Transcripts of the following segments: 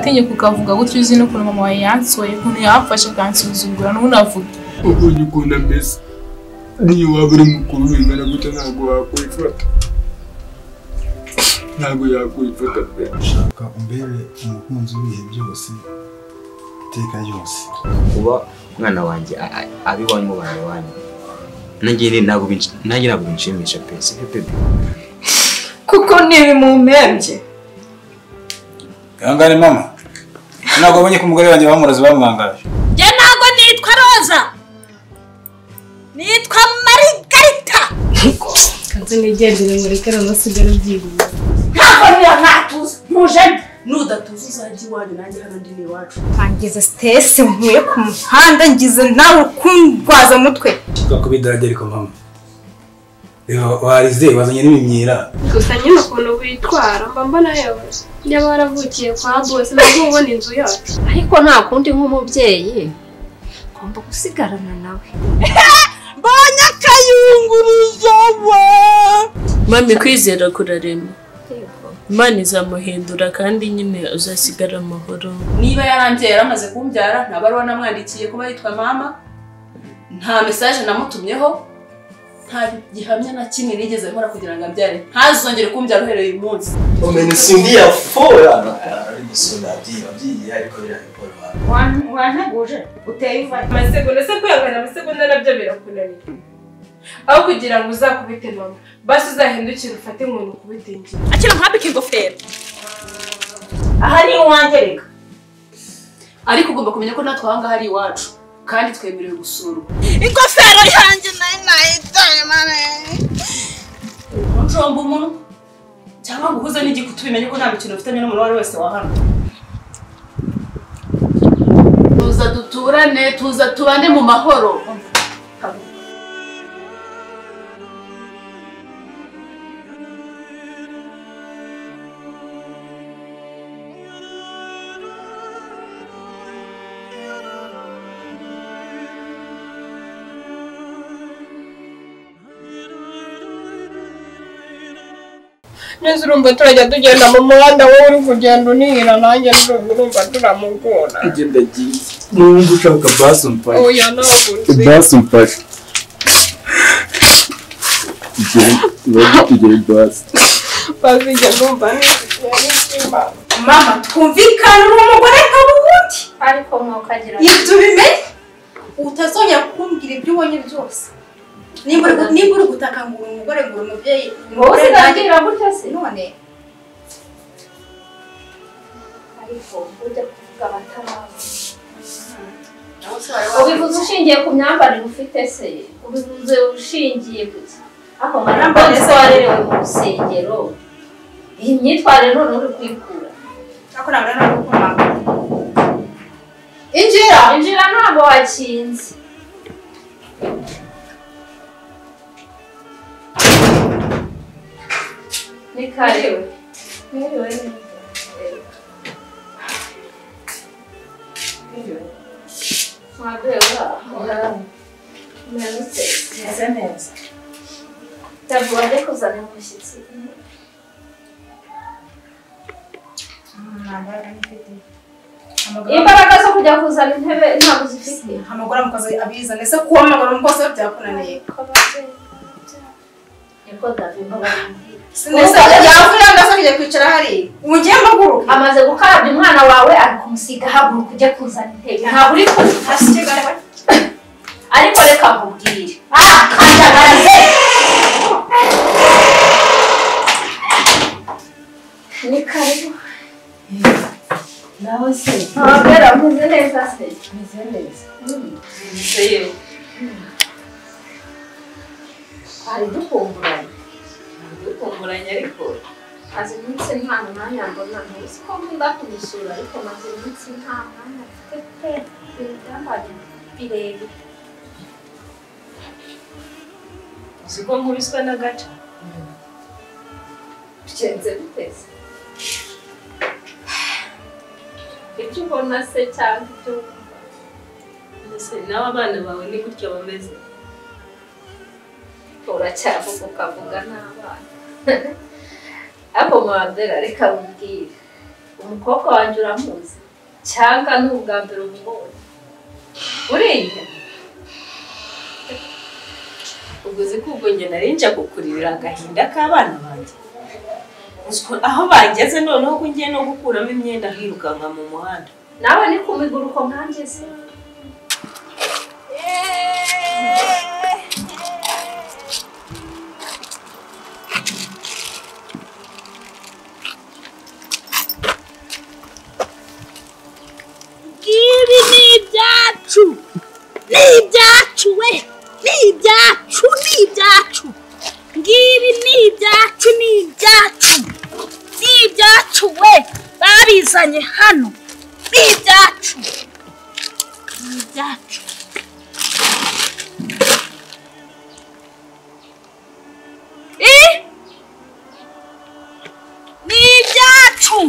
Watinyuka ukavuga gutyo uzi n'ukuntu mama wawe yansoye, ukuntu yamfashe akansuzugura n'unavuga. Ubonye ukuntu ameze, niyo waba uri mukuru bingana gute ntabwo wakwifata. Ntabwo yakwifata pe. Shaka umbere umukunzi w'ibihe byose, iteka ryose. Kuba umwana wanjye abi wanyu mu bana wanyu. Nanjye ntabwo binshimisha pe, sibyo bebe? Kuko nibi mumpembye. Ihangane mama. Ntabwo wabonye ko umugore wanjye bamuroze bamwangaje. Njye ntabwo nitwa Roza. Nitwa Margarita. Kanze nigendere ngo rekere nasigare byihuse. Ntabwo niyo natuza. Ntuje nudatuza uzajya iwanyu nanjye hano ndi iwacu. Ngize stress nkuye ku muhanda ngize nawe kundwaza mutwe. Twakubidage ariko mama. Warize wazanye n'imimyira. Gusa nyine ukuntu witwara mba mbona yewe niba waravukiye kwa bose nabwo ubona inzu yacu. Ariko nta kundi nk'umubyeyi ngomba gusigarana nawe. Mbonye akayunguruzo we. Mami kwizera kurarema. Imana izamuhindura kandi nyine uzasigara amahoro. Niba yarambye yaramaze kumbyara nta baruwa namwandikiye kuba yitwa mama, nta message namutumyeho, nta gihamya na kimwe nigeze nkora kugira ngo ambyare, ntazongere kumbyara uhereye uyu munsi. Umenisumbia fora Wanteguje uteye imva amasegonda se kwihangana amasegonda nabyo birakunanira. Aho kugira ngo uzakubite mama, basi uzahindukire ufate inkoni ukubite njye. Akira nkwambike ingofero. Aha ni iwanjye reka. Ariko ugomba kumenya ko natwe aha ngaha ari iwacu kandi twemerewe gusurwa. Ingofero yanjye nayo nayitaye mane. Nshomba umuntu cyangwa guhuza n'igikutu bimenye ko nta mikino ufitanye n'umuntu uwo ari wese wa hano. Tuza duturane, tuza tubane mu mahoro. Neza urumva turajya tugenda mu muhanda wowe uri kugenda unihira nanjye urumva turamugora. Ugenda agiye. Numva ushaka basi umfashe. Oya ntabwo nzi. Basi umfashe. Tugere basi. Basi njye ndumva nishima. Mama twumvikane uri umugore nk'ubundi. Ariko mwokagira. Ibyo ubimenye utazongera kumbwira ibyo ubonye byose. Nimba uri gutaka ngo uri umugore ngo uri umubyeyi wowe usigaye gutya se none ariko ujya kuvuga abatabazi ubivuze ushingiye ku myambarire ufite se ubivuze ushingiye ku ki ariko mbona se warerewe mu rusengero iyi myitwarire none uri kuyikura ariko ntabwo ari gukomanga injira injira ntabwo wakinze. Ni karibu. Mwiriwe neza. Mwabera. Mwerutse. Meze neza. Ndavuga nde kuzana umushyitsi. Imbaraga zo kujya kuzana intebe ntabwo zifite. Amagara mukozi abizane se kuhamagara umukozi byakunaniye. Niko David Sinese yavuye ndasabye kwicara hari. Ungiye maguruka. Amaze gukarabya umwana wawe ari kumusiga haguruka ujya kuzana intebe. Ntabwo uri kuhasigaye. Ariko reka nkubwire. Kandagaraze. Ni karibu. Nawe se. Abera meze neza se. Meze neza. Meze. Ari dukumburanye. Dukumburanye ariko maze iminsi nta mwanya mbona ntuzi ko nkunda kumusura ariko maze iminsi nta mwanya mfite pe ibintu byambaye birebire. Uzi ko nkubiswe n'agaca? Bigenze bite se? Ibyo ubona se cyangwa ibyo wumva? Mbese nawe abana bawe ni gutya bameze? Uracyavuga ukavuga n'abana. Ariko Mandela reka nkubwire Umukobwa wanjye uramuzi cyangwa ni ubwa mbere umubonye? Uriya Ubwo uzi ko ubwo njye nari nje kukuririra agahinda k'abana banjye. Aho bageze noneho ko ngiye no gukuramo imyenda nkirukanka mu muhanda. Nawe ni ku miguruko nkanjye se. Ibi ni ibyacu, ni ibyacu we, ni ibyacu, ni ibyacu. Ngibi ni ibyacu, ni ibyacu, ni ibyacu we, babizanye hano, ni ibyacu, ni ibyacu. Ni ibyacu.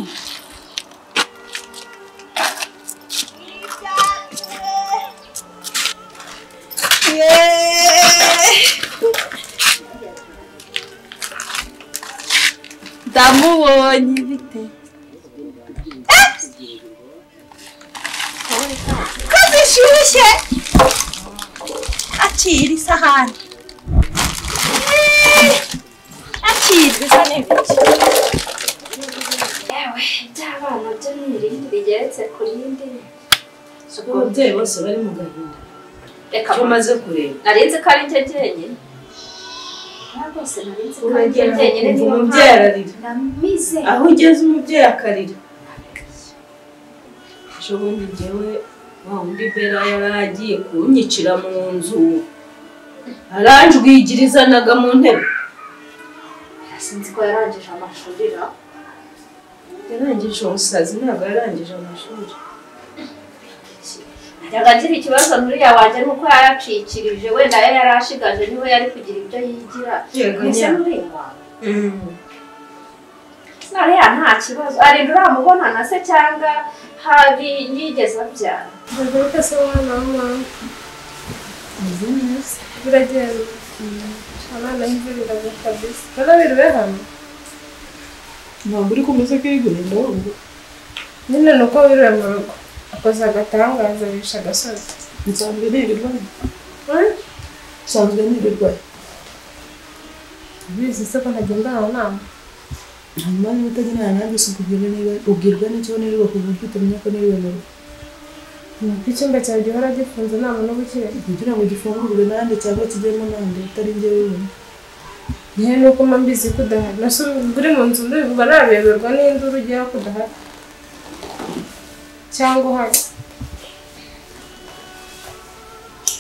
Ndamubonye bite? Ko zishyushye! Akira isahani. Akira bisa n'ibiki. Yewe, iby'abana byo ni irindi rigeretse ku rindi. Ababyeyi bose bari mu gahinda. Reka icyo maze kureba. Narinzi ko ari njye jyenyine. Rwose narinzi ko ari njye jyenyine niyo Umubyeyi ararira. Namize. Aho ugeze umubyeyi akarira. Ejo bundi njyewe wa wundi Bera yari agiye kunyicira mu nzu. Aranjwigirizanaga mu ntebe. Sinzi ko yarangije amashuri ra. Yarangije umusazi ntabwo yarangije amashuri. Najyaga ngira ikibazo nuriya wanjye nuko yaracikirije wenda yari yarashigaje niho yari kugira ibyo yigira. Mbese nuriya wawe? Nariya nta kibazo. Arinda uramubona na se cyangwa hari yigeze abyara? Ndagaruka se mwana wa mama. Meze neza. Biragenda. Abana imvura iragwa kabisa. Barabiriwe hano? Ntabwo uri kumeze ko iri guhinda ahubwo. Nyine ni uko wiriwe mu rugo. Akoze agatangaza bisha agasozi. Nsanzwe nirirwayo. Nsanzwe nirirwayo. Ubizi se ko ntagendana nama? Hanyuma niba utagendana nanjye si ubwirwa n'icyo nirirwa ku buryo utamenya ko niriwe mu rugo. Nuko icyumba cyawe gihora gifunze nta muntu ubukire. Kugira ngo gifungurwe nande cyangwa kijyemo nande utari njyewe wenyine. Ngewe nuko mba mbizi ko udahari. Nase uri mu nzu mba nabeberwa n'induru ugera ko udahari. Cyangwa uhari.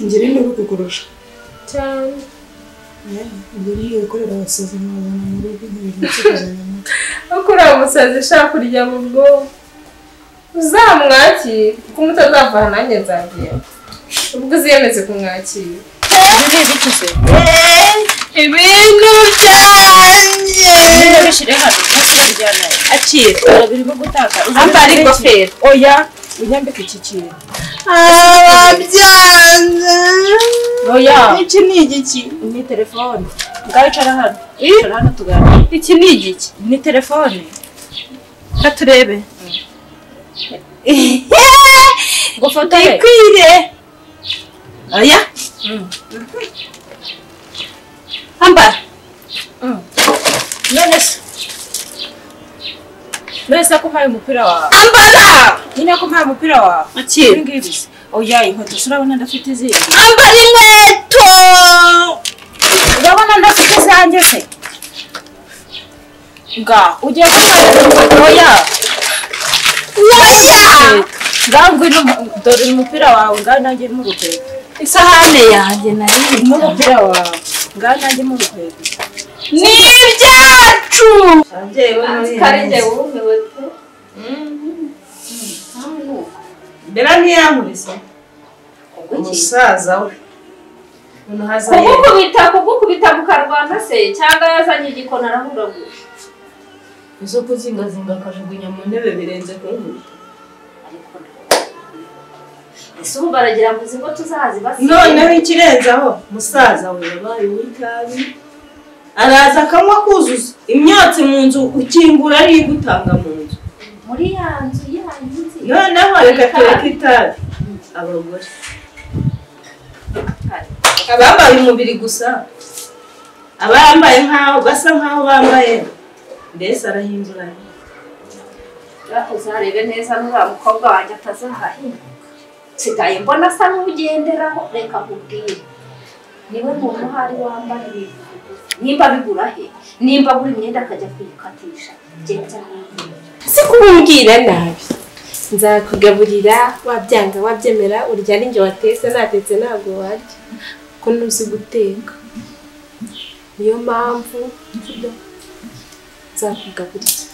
Ngira induru kukurusha. Cyane. Ubwo niyo gukorera abasazi nkabazana mu rugo nkibintu cyo kuzana mu rugo. Ariko uriya musazi ushaka kurya mu bwonko. Uzamwakire kuko mutazava aha nanjye nzagenda. Ubwo uziyemeze kumwakira. Ibintu byanjye. Bishyire hano, bijyana. Akira, birimo gutaka. Ambara ingofero. Oya, unyambike iki kintu. Ababyanze. Oya. Iki ni igiki? Ni telefone. Ngaho icara hano. Icara hano tuganire. Iki ni igiki? Ni telefone. Reka turebe. Ngufotore. Ikwire. Oya. Ambara. None se. None se ko mpaye umupira wawe? Ambara! Nyine ko mpaye umupira wawe? Akira. Ibi ngibi se. Oya, inkweto se urabona ndafite izindi. Ambara inkweto! Urabona ndafite izanjye se? Nga, ugiye kumwambara inkweto, oya. Oya! Ngaho ngwino dore umupira wawe, ngaho nanjye mu rukweto. Isahane yanjye nayo n'umupira wawe, ngaho nanjye mu rukweto. Ni ibyacu! Kari njye wumiwe pe. Bera ntiyankubise. Umusaza we. Kugukubita mukarwana se cyangwa yazanye igikona arahuragura. Izo kuzingazinga akajugunya mu ntebe birenze kunkubita. Ese ubu baragira ngo izi ngo tuzazibasibe. Noneho ikirenzaho musaza we yabaye uw'itabi. Araza akanywa kuzuza imyotsi mu nzu ukingura ari igutanga mu nzu. Muri ya nzu yanyu nzi. Noneho reka tureke itabi. Abagore abambaye umubiri gusa, abambaye nkaho basa nkaho bambaye mbese arahinduranye. Uzarebe neza n'uriya mukobwa wanjye atazahahinduka. Nsigaye mbona asa n'ugenderaho, reka nkubwire. Niwe muntu uhari wambara ibintu bigufi. Nimba bigura he? Nimba agura imyenda akajya kuyikatisha. Si kumbwira nabi. Nzakugaburira wabyanga wabyemera, urya ninjye watetse natetse ntabwo warya. Ko ntuzi guteka. Niyo mpamvu nzakugaburira.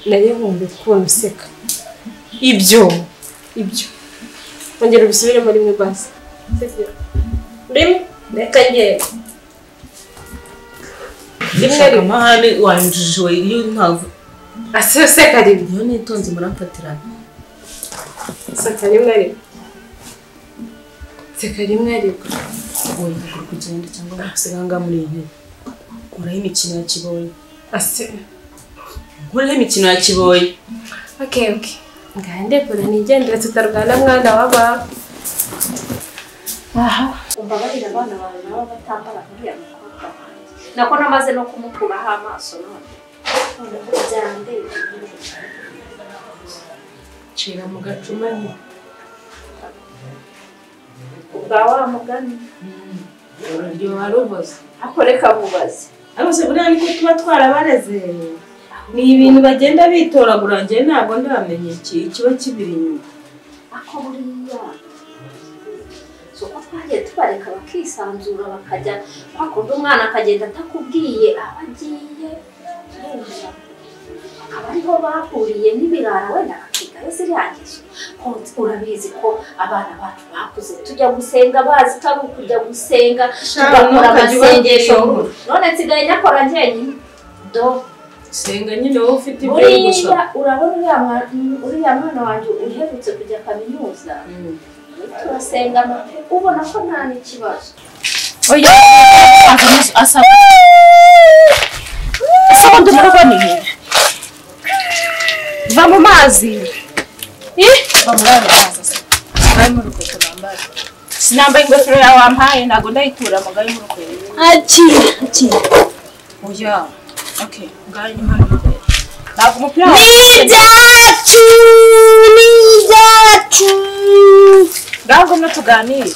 Nari nkumbuye kubona useka. Ibyo ongera ubisubiremo rimwe basi. Sibyo? Rimwe reka ngende. Rimwe amahane wanjijwe iyo ntavu. Aseseka rimwe. Iyo nitonze muramfatirana. Seka rimwe rimwe. Seka rimwe rimwe. Oya kugenda cyangwa gusiganga muri iyi ntebe. Kuraho imikino ya kiboyi. Ase. Kuraho imikino ya kiboyi. Okay okay. Ngande kure nigendere tutarwana mwana waba. Aha. Umbabarira abana bawe nabo batambara kuriya mukobwa wanjye. Nako namaze no kumukuraho amaso none. Noneho byandeye. Cira mu gacuma ni. Ubwa wa mugani. Uraryoha ruboze. Ako reka mubaze. Ariko se buriya niko tuba twarabareze. Ni ibintu bagenda bitoragura, njye ntabwo ndamenya ikiba kibiri inyuma. Ako buriya so ko twagiye tubareka bakisanzura bakajya kwakunda, umwana akagenda atakubwiye aho agiye, akaba ariho bahuriye n'ibirara wenda akakigayo ziriya ngeso. Urabizi ko abana bacu bakuze tujya gusenga bazi ko ari ukujya gusenga, tugakora amasengesho. None nsigaye nyakora njyenyine do. Senga nyine wowe ufite ibyo gusa. Urabona uriya mwana wanjye uherutse kujya kaminuza, turasenga ubona ko nta n'ikibazo. Oya asaba undi mu rugo ni he? Va mu mazi. Va muri ayo mazi. Ngayo mu rukweto nambaye. Sinambaye ingofero yawe wampaye, ntabwo ndayitura ngayo mu rukweto. Akira akira. Oya. Okay, ngayo ni hano rukweto. Ntabwo umupira wawe. Ni ibyacu, ni ibyacu. Ngaho ngomba tuganire.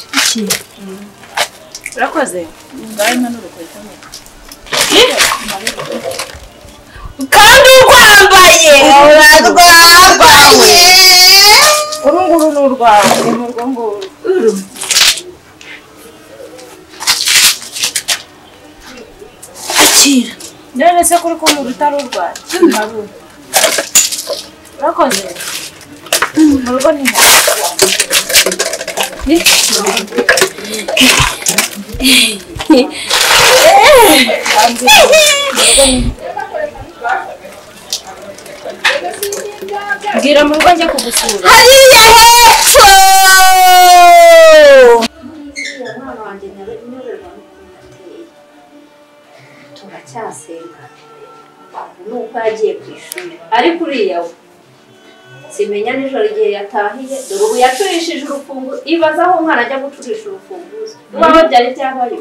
Urakoze? Ngayo hano rukweto. Kandi urwambaye, urarwambaye. Uru nguru ni urwawe, ni urwo nguru. Uru. Akira. None se kuri kumva utari urwaye? Urakoze? Mu rugo ni he? Mbwira mu rugo njye kugusura. Hariya hepfo. Uriya mwana wanjye nyoberwa n'ukuntu ateye. Turacyasenga. Nuko yagiye ku ishuri. Ariko uriya we simenya nijoro igihe yatahiye, dore ubu yacurishije urufunguzo. Ibaza aho umwana ajya gucurisha urufunguzo. Iwawe byari byabayo.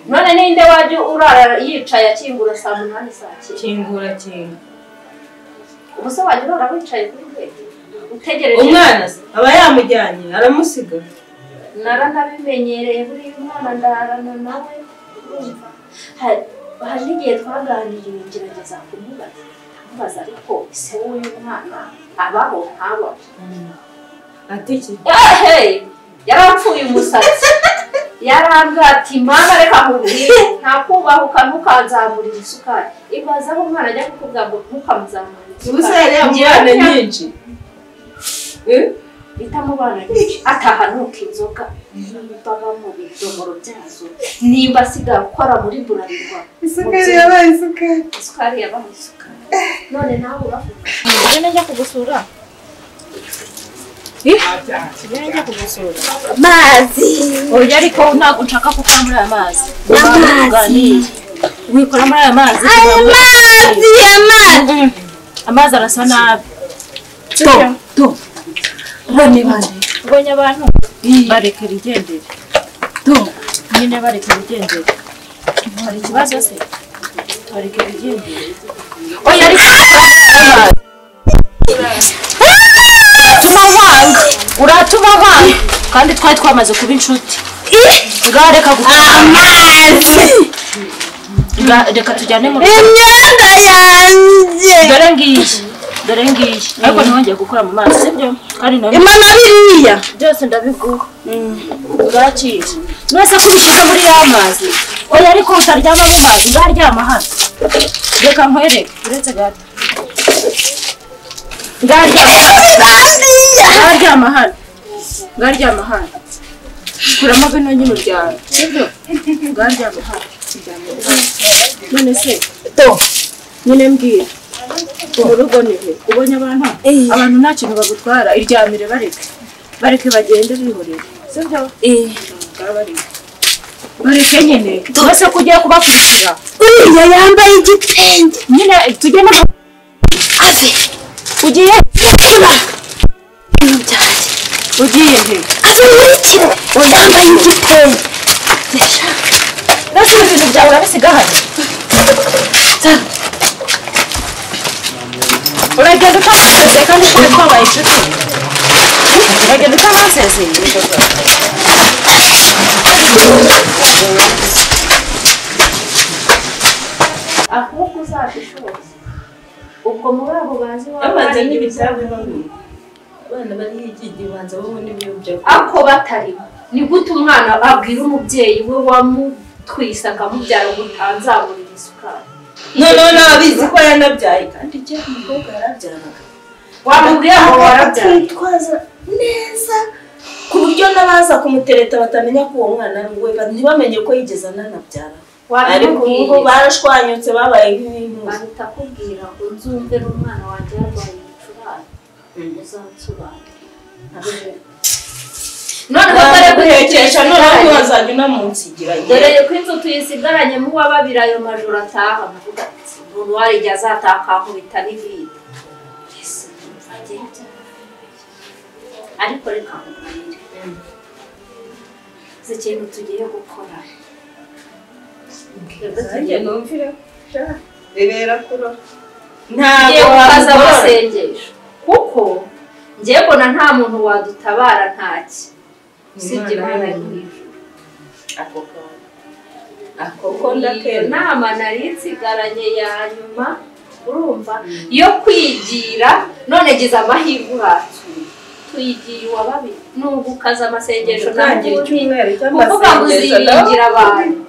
None ninde wajya urara yicaye akingura saa 8 saa 9? Kingura kinga. Ubu se wajya urara wicaye kuri gate utegereje umwana se aba yamujyanye aramusiga? Naranabimenyereye buriya umwana ndarana nawe. Urumva hari n'igihe twaganiriye ngerageza kumubaza, ndamubaza ariko ese w'uyu mwana abaho ntabaho? Ati iki? Yarapfuye umusatsi. Yarambwira ati mama reka nkubwire, ntakubahuka ntukanzamurire isukari. Ibaza aho umwana ajya kukubwira ngo ntukamuzamurire isukari. Ubu se yari yamubana nyinshi? Itamubana nyinshi atahanuka inzoga nimba mu bidomoro byazo, nimba asigaye akora muri Burarirwa. Isukari yabaye isukari. Isukari yabaye isukari. None nawe uravuga. Ngwino njya kugusura. Ngwino njya kugusura. Mazi. Oya ariko ntabwo nshaka kuko muri aya mazi. Amazi. Wikora muri aya mazi. Amazi. Amazi arasa nabi. To. Ubonye bande. Ubonye abantu bareke rigendere. To. Nyine bareke rigendere. Hari ikibazo se? Bareke rigendere. Oya ariko tuma wanga. Uratuma wanga. Kandi twari twamaze kuba inshuti. Reka amazi. Reka tujyane mu imyenda yanjye. Dore ngiyi. Ariko ntongeye gukora mu mazi, sibyo? Kandi nawe imana biriya byose ndabiguha. Urakira. Nose kubishyize muri ya mazi. Oya ariko utaryama mu mazi, ngaryama hano. Reka nkwereke, uretse gato. Ngaryama hano. Ngaryama hano. Kuramo bino nyine uryama, sibyo? Ngaryama hano. None se to nyine mbwira mu rugo ni he ubonye abantu nta kintu bagutwara iryamire bareke bagende bihorere sibyo? Bareke nyine bose ko ugiye kubakurikira uriya yambaye igitenge nyine tujye no ave ugiye ugiye he ave nkurikire yambaye igitenge. Nasi ibintu byawe urabisiga hano. Uragenda utansezeye kandi twari twabaye inshuti. Uragenda utansezeye. Ahubwo uzashishoze. Ubwo muri abo bazi babanza n'ibitabo bamwe. Abana bari higiye banza bo n'ibiyobya. Ako batari. Ni gute umwana abwira umubyeyi we wamutwisa akamubyara ngo utanzamurira isukari? Noneho n'ababizi ko yanabyaye kandi igihe umukobwa yarabyaraga. Wamubwira ngo warabyaye. Akitwaza neza ku buryo n'abaza kumutereta batamenya ko uwo mwana ari uwe, ntibamenye ko yigeze ananabyara. Ariko ubu barashwanyutse babaye nk'ibintu. Bahita kubwira ngo nzumve n'umwana wanjye yarwaye ibicurane. Uzansobanurire. Noneho dore guhekesha noneho ntiwazajya unamunsigira. Dore ko inzu tuyisigaranye mu wababira ayo majoro ataha muvuga ati umuntu warijya azataha akankubita n'ivide. Ariko reka nkubwire izi kintu tugiye gukora. Ntabwo waza amasengesho kuko njye mbona nta muntu wadutabara ntaki usibye Imana yo mu ijuru. Ako Iyo nama nari nsigaranye ya nyuma urumva yo kwigira none gize amahirwe uhatuye tuyigiye uwa babiri nugukaza amasengesho kuvuga ngo uziringira abantu.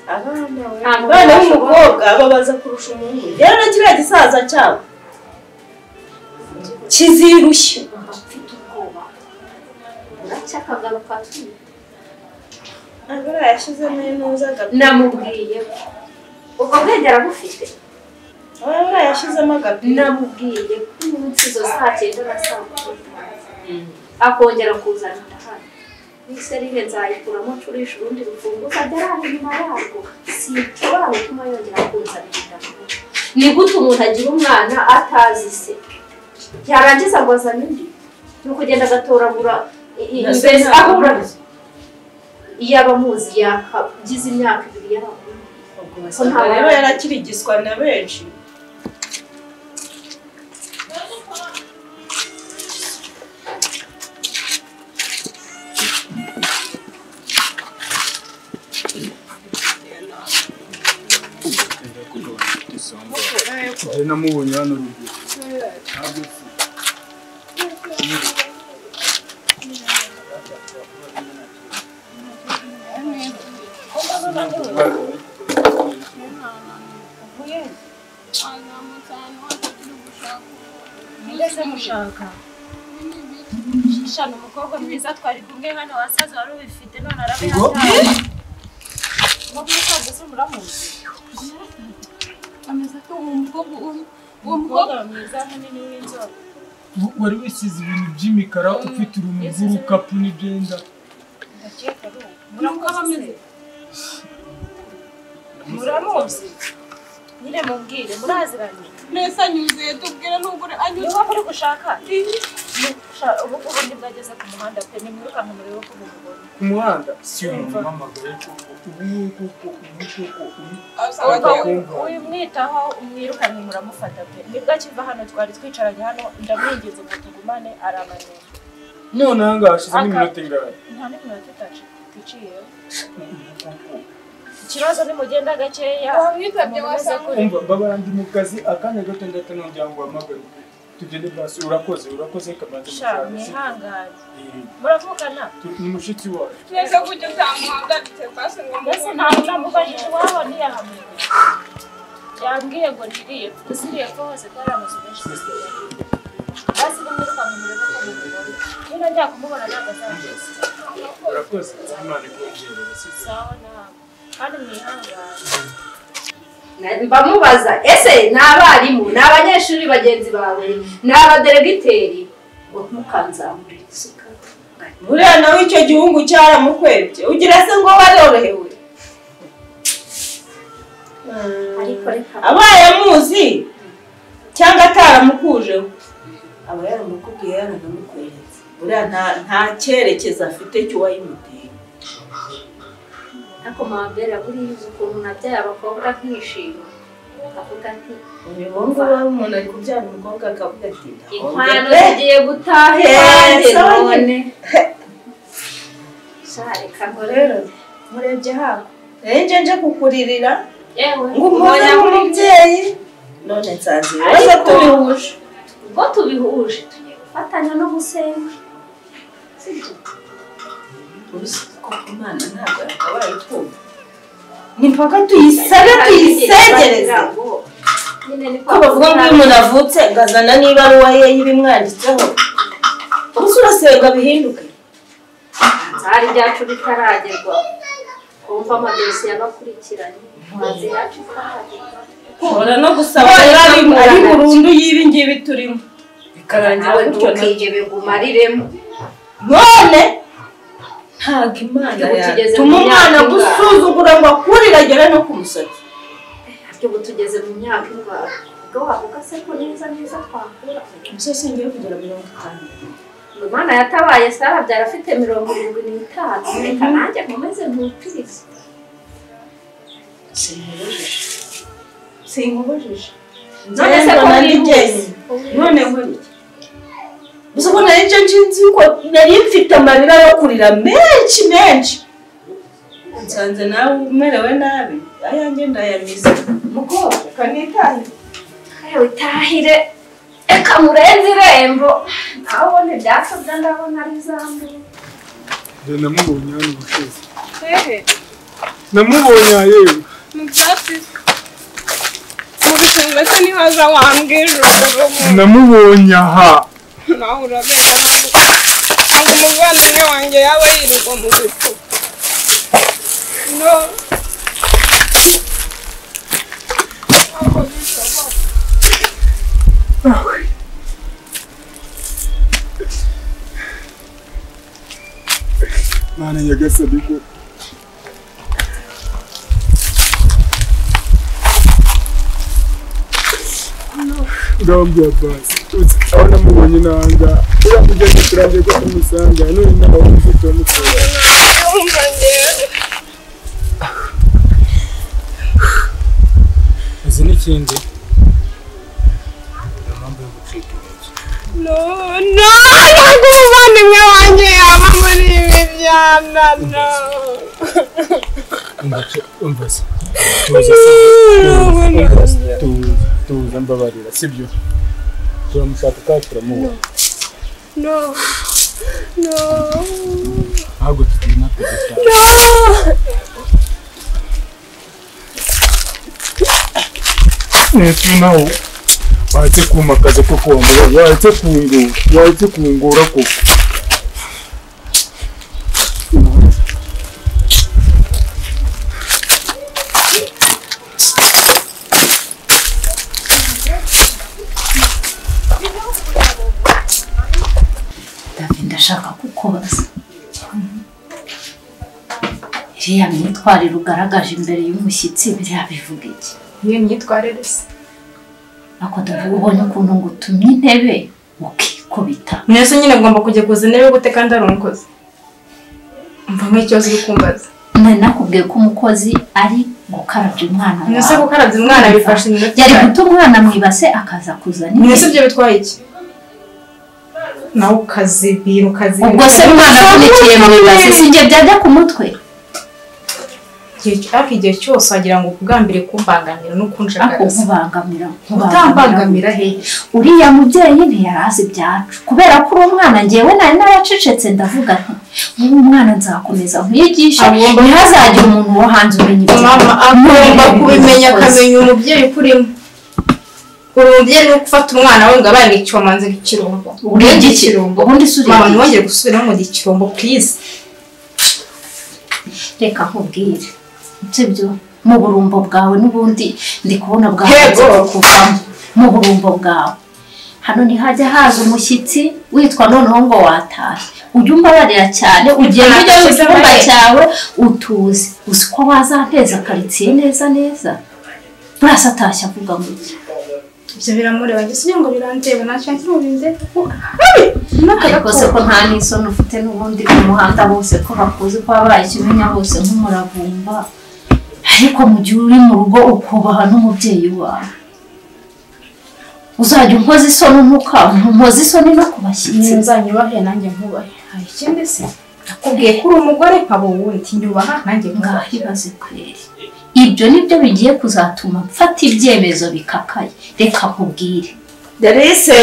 Abana b'umukobwa babaza kurusha umuhungu. Rero na kiriya gisaza cyabo kizirushye. Mfite ubwoba uracyakagaruka twite. Abura yashizemo intuza agapira. Namubwiye ubwo bwenge arabufite. Abura yashizemo agapira. Namubwiye ko umunsi izo saa 9 na saa 10 akongera kuzana hano. Iserire nzayikuramo ncurisha urundi rufunguzo agera inyuma yarwo. Sinshobora gutuma yongera kunzanira inda. Ni gute umuntu agira umwana atazi se yarangiza ngo azane indi? Ni ukugenda agatoragura mbese ahura iyo abamuzi yakagize imyaka 2 yaramuzi. Ubwo rero yarakirigiswa na benshi. Namubonye hano ruguru. Shana umukobwa mwiza twari kumwe hano wasaza wari ubifite none arabihataye. Musaza se muramuzi? Ameze ko uwo mukobwa mwiza munini w'inzobe. Wari wisize ibintu by'imikara ufite uruntu rw'urukapu n'ibyenda. Ndakeka ari uwo. Muramuzi? Muramuzi? Nyine mumbwire muraziranye. Nese anyuze tubwire nubwo anyuze. Niba muri gushaka. Ubu ngubu nibwo ageze ku muhanda pe nimwirukanka murebe ko mumubona. Ku muhanda si umuhamagaye ubu kuko uyu mwitaho umwirukanke muramufata pe. Nibwo akiva hano twari twicaranye hano ndamwinginze ngo tugumane aramanira. None aha ngaha hashize n'iminota ingahe? Nta n'iminota itatu iciyeho. Ikibazo nimugenda gakeya. Wamwitabye wasanga. Umva baba ndi mu kazi akanya gato ndata nongera ngo uhamagare. Tugende basi urakoze urakoze kabanza mushaka. Mwihangane. Muravukana? Ni mushiki wacu. Neza kujya utamuhagaritse basi ngo mbese ntabwo namubajije iwabo ntiyahamenye. Yambwiye ngo niriye gusa iriye ko hose ko hari amazu menshi. Basi nimwirukanka murebe ko mumubona. Niba njya kumubona ntabwo azangiza. Urakoze Imana ikongerere. Sawa nawe. Kandi mwihangane. Bamubaza ese ni abarimu ni abanyeshuri bagenzi bawe ni abaderegiteri ngo ntukanzamure isuka. Buriya nawe icyo gihungu cyaramukwebye ugira se ngo warorohewe. Abaye amuzi cyangwa ataramukujeho aba yaramukubwiye yaranamukweretse. Buriya nta cyerekezo afite cy'uwayimuteye. Ariko mabera buriya uzi ukuntu nabyaye abakobwa nkishima akavuga ati uyu ngubu umuntu ari kubyara umukobwa akavuga ati inkwano zigiye gutaha iwanjye none. Reka ngo rero murebye hako nje nje kukuririra ngo umubone nk'umubyeyi none nsanze ibibazo tubihuje. Ubwo tubihuje tugiye gufatanya no gusenga sibyo? Ko Imana ntabwo yakabaye itwumva. Ni mpaka tuyisabe tuyisegereze. Ko bavuga ngo iyo umuntu avutse ngazana n'ibaruwa ye y'ibimwanditseho. Ubu urasenga bihinduke. Hari ibyacu bitaragerwa. Kumva amadosiye abakurikiranye. Mazi yacu itaragerwa. Kubona no gusaba ari burundu y'ibi ngibi turimo. Bikarangira gutyo ntukigebe gumariremo. None ntabwo Imana yatuma umwana gusuzugura ngo akuriragere no ku musatsi. Ubu tugeze mu myaka ingahe? Ubwo wavuga se ko neza neza twakura. Umusore ngiye kugera 50. Imana yatabaye Sara byara afite 75. Reka nanjye nkomeze ntutirize. Sinkubujije. None se ko nigeze? None nkora iki? Gusa ko nari nzi ko nari mfite amarira yo kurira menshi menshi. Nsanze nawe umerewe nabi ayanjye ndayamize. Mukobwa kanitahe. Yewe itahire. Eka murenze irembo. Nawe ubona ibyasabwa ndabona ari zambi. Namubonye hano ubushize. Hehe. Namubonye yewe. Mu byatsi. Mu bishanga se niho aza wambwira urwo. Namubonye aha. Nawe urabeshya ntabwo umuvandimwe wanjye yaba yirirwa mu bicu. No. Mana nyagasani ko Gambia basi aho namubonye nanga uriya mugeni turangiye ko tumusanga none nawe ufite uramukunda. Uzi n'ikindi nta mpamvu yo gucika intege. No no ntabwo umuvandimwe wanjye yaba muri ibi byana no. Umva se tuza tuza mbabarira sibyo? Turamushaka kandi turamubona. No no ntabwo tugiye natwe gutaha. No nawe waretse kumakaza koko wambaye waretse kungura waretse kungura koko. Ndashaka kukubaza iriya myitwarire ugaragaje imbere y'umushyitsi biriya bivuga iki? Niyo myitwarire se. Ako ndavuga ubonye ukuntu ngutumye intebe ukikubita. Mwese nyine ngomba kujya kuza intebe gute kandi ari umukozi? Mva nk'ikibazo uri kumbaza. Nari nakubwiye ko umukozi ari gukarabya umwana wawe. Mwese gukarabya umwana bifasha iminota. Yari guta umwana mu ibase akaza kuzana intebe. Mwese ibyo bitwaye iki? Nawe ukazibira ukazibira. Ubwo se umwana avunikiye mu ibase sinjye byajya ku mutwe. Ariko igihe cyose wagira ngo ukugambire kumbangamira no kunshakariza. Akubangamira. Utambangamira he? Uriya mubyeyi ntiyarazi ibyacu. Kubera ko uri umwana njyewe nari naracecetse ndavuga nti nk'uyu mwana nzakomeza nkwigishe ntihazagire umuntu wo hanze umenya ibyo. Mama agomba kubimenya akamenya umubyeyi ukurimo. Uri umubyeyi ni gufata umwana we ngo abaye icyomanze ikirombo. Uriye ikirombo. Ubundi se uriye. Mama ntiwongere gusubiramo ngo ikirombo please. Reka nkubwire. Sibyo mu burumbo bwawe n'ubundi ndi kubona bwawe kuvamo mu burumbo bwawe hano ntihajya haza umushyitsi witwa noneho ngo watashye ujye umbabarira cyane ugenda ujya mu cyumba cyawe utuze uzi ko wazanteza karitsiye neza neza burasa atashye avuga ngo iki ibyo biramureba njye sinjye ngo birandeba ntacyo nkimubinze ariko se ko nta n'isoni ufite n'ubundi mu muhanda bose ko bakuzi ko wabaye ikimenya hose nk'umuravumba ariko mu gihe uri mu rugo ukubaha n'umubyeyi wawe uzajya unkoza isoni ntuka nkoza isoni no ku bashyitsi nzanyubahe nanjye nkubahe hari ikindi se nakubwiye ko uri umugore nkaba uwundi nyubaha nanjye ngaho ibaze kweri ibyo nibyo bigiye kuzatuma mfata ibyemezo bikakaye reka nkubwire Delise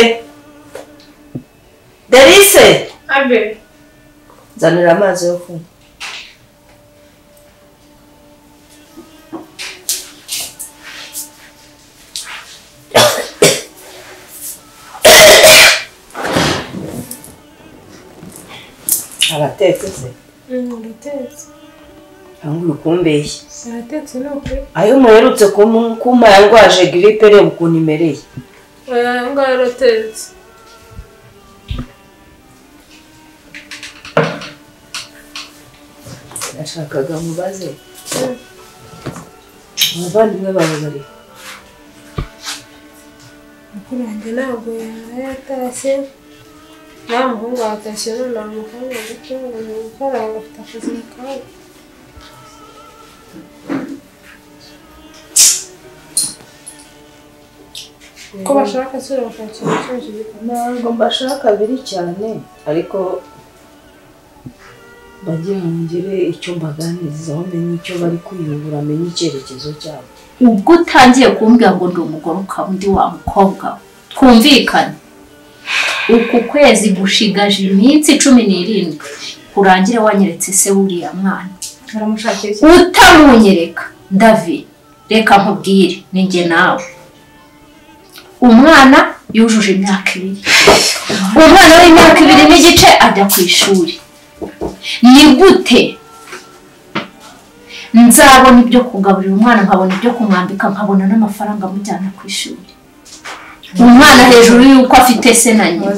Delise Abe nzanira amazi yo kunywa. Aratetse se? Aratetse. Cyangwa uri kumbeshya? Aratetse ni ukuri. Ayo muherutse kumpa yangwaje grippe reba ukuntu imereye. Oya ngaho aratetse. Nashakaga mubaze. Abavandimwe bawe bari? Mukuru wanjye ntabwo yatashye. Nta muhungu watashye none mu kanya gato ngo ni gukora afite akazi mu kanya. Ko bashaka se bakakira ikibazo gikomeye. Ntabwo mbashaka biri cyane ariko bagira ngo ngire icyo mbaganirizaho menye icyo bari kwiyungura menye icyerekezo cyabo. Ubwo utangiye kumbwira ngo ndi umugore ukaba undi wa mukobwa twumvikane. Uku kwezi gushigaje iminsi 17 kurangire wanyeretse se wuriya mwana. Utamunyereka Davi reka nkubwire ni njye nawe. Umwana yujuje imyaka 2. Umwana w'imyaka 2.5 ajya ku ishuri. Ni gute nzabona ibyo kugaburira umwana nkabona ibyo kumwambika nkabona n'amafaranga amujyana ku ishuri? Umwana hejuru y'uko afite se na nyina.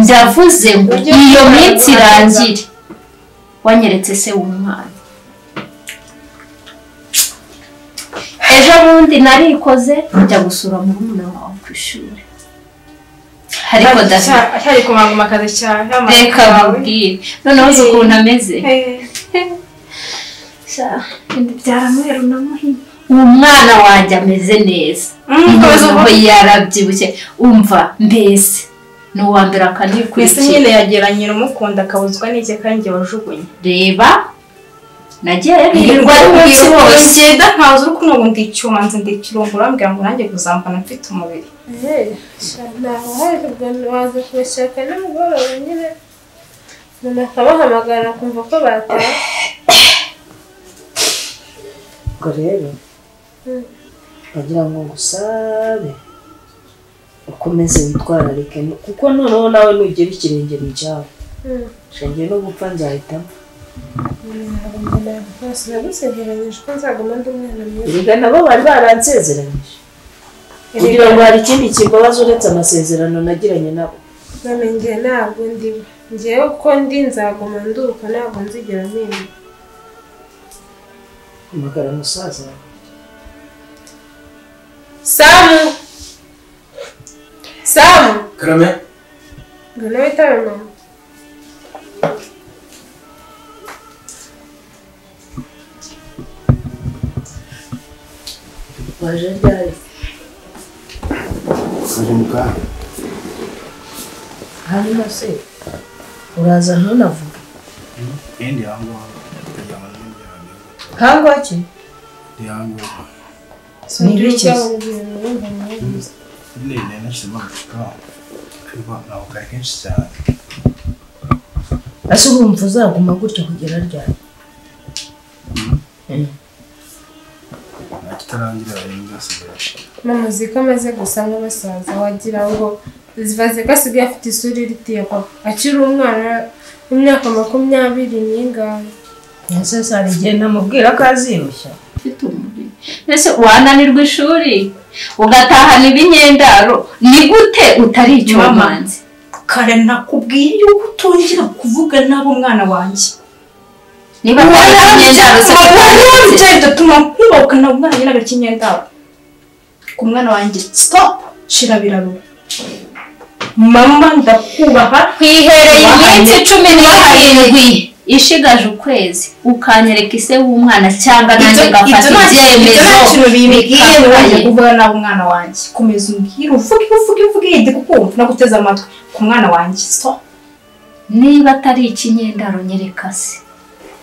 Ndavuze ngo iyo minsi irangire wanyeretse se w'umwana. Ejo bundi narikoze njya gusura murumuna wawe ku ishuri. Ariko cyari kumanguma akazi cyane. Reka nkubwire noneho uzi ukuntu ameze. Byaramuhera unamuhima. Umwana wanjye ameze neza. Yarabyibushye umva mbese ni uwa mbere akanikurikira. Mbese nyine yageranye umukunda akabuzwa n'iki kandi wajugunye. Reba nagiye nirirwa umunsi wose ngenda nkaza uri kumwe ngo ndi icyuma nze ndi ikirungo urambwira ngo nanjye kuzambana mfite umubiri. Ntabwo hari waza kubashaka nimugoroba nyine umuntu akabahamagara akumva ko bataha. Ubwo rero bagira ngo ngusabe ukomeze witwararike kuko noneho nawe nugera ikirenge mu cyawe shangiye no gupfa nzahitamo. Erega nabo bari baransezeranyije kugira ngo hari ikindi kimbabaza uretse amasezerano nagiranye nabo. None njye ntabwo ndi njyewe uko ndi nzaguma nduka ntabwo nzigera mpinduka. Hamagara musaza wawe. Samu! Samu! Karame? Ngwino witabe mama. Waje ryari? Waje mu kanya. Hanyuma se uraza ntunavuge? Ndi hango. Hango ki? Ndi hango. Ni ibiki? Nene nashyizemo agacupa ariko ntabwo kari kenshi cyane. Ese urumva uzaguma gutya kugera ryari? Nta kitarangira ibintu byose birashira. Mama uzi ko amaze gusa nk'abasaza wagira ngo zivaze ko asigaye afite isura iritiye papa akiri umwana w'imyaka 20 n'ingahe. Ese hari igihe namubwira ko azirushya. Mfite umubiri. Ese wananirwa ishuri ugatahana ibinyendaro ni gute utari icyomanzi? Kare nakubwiye yuko utongera kuvuga nabo umwana wanjye. Niba atari ikinyendaro se bigatuma nkubahuka na umwana nyine agakinyendaro. Ku mwana wanjye stop shira birarura. Mama ndakubaha kwihereye iminsi 17 ishigaje ukwezi ukanyereka ise w'umwana cyangwa nanjye ngafata ibyemezo bibwiye wanjye kuvuga nabi umwana wanjye. Komeza umbwire uvuge uvuge uvuge ndi kukumva naguteze amatwi ku mwana wanjye stop. Niba atari ikinyendaro nyereka se.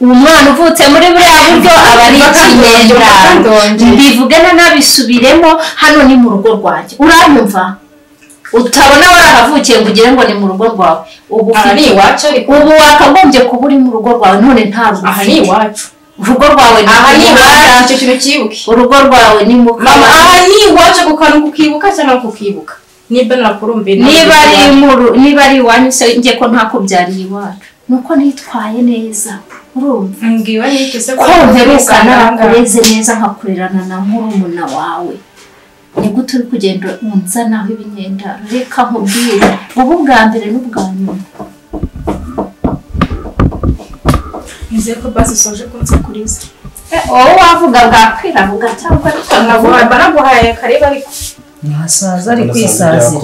Umwana uvutse muri buriya buryo aba ari ikinyendaro. Mbivuge nanabisubiremo hano ni mu rugo rwanjye. Uranyumva? Utabona warahavukiye ngo ugire ngo ni mu rugo rwawe. Ubu ni iwacu ariko ubu wakagombye kuba uri mu rugo rwawe none ntabwo aha ni iwacu. Urugo rwawe ni aha ni iwacu icyo kintu cyibuke. Urugo rwawe ni mu mama aha ni iwacu ku kantu kukibuka cyangwa kukibuka. Niba nakurumbe niba ari iwanyu se nge ko ntakubyariye iwacu. Nuko nitwaye neza. Urumva? Ngiwe n'icyo se ko mperuka narakureze neza nkakurerana na murumuna wawe. Ni gute uri kugenda unzanaho ibinyendaro? Reka nkubwire ubu bwa mbere n'ubwa nyuma. Nizeye ko basi usoje kunsakuriza. Wowe wavuga bwakwira vuga cyangwa ariko banaguhaye karibu ariko ntasaza ari kwisazira.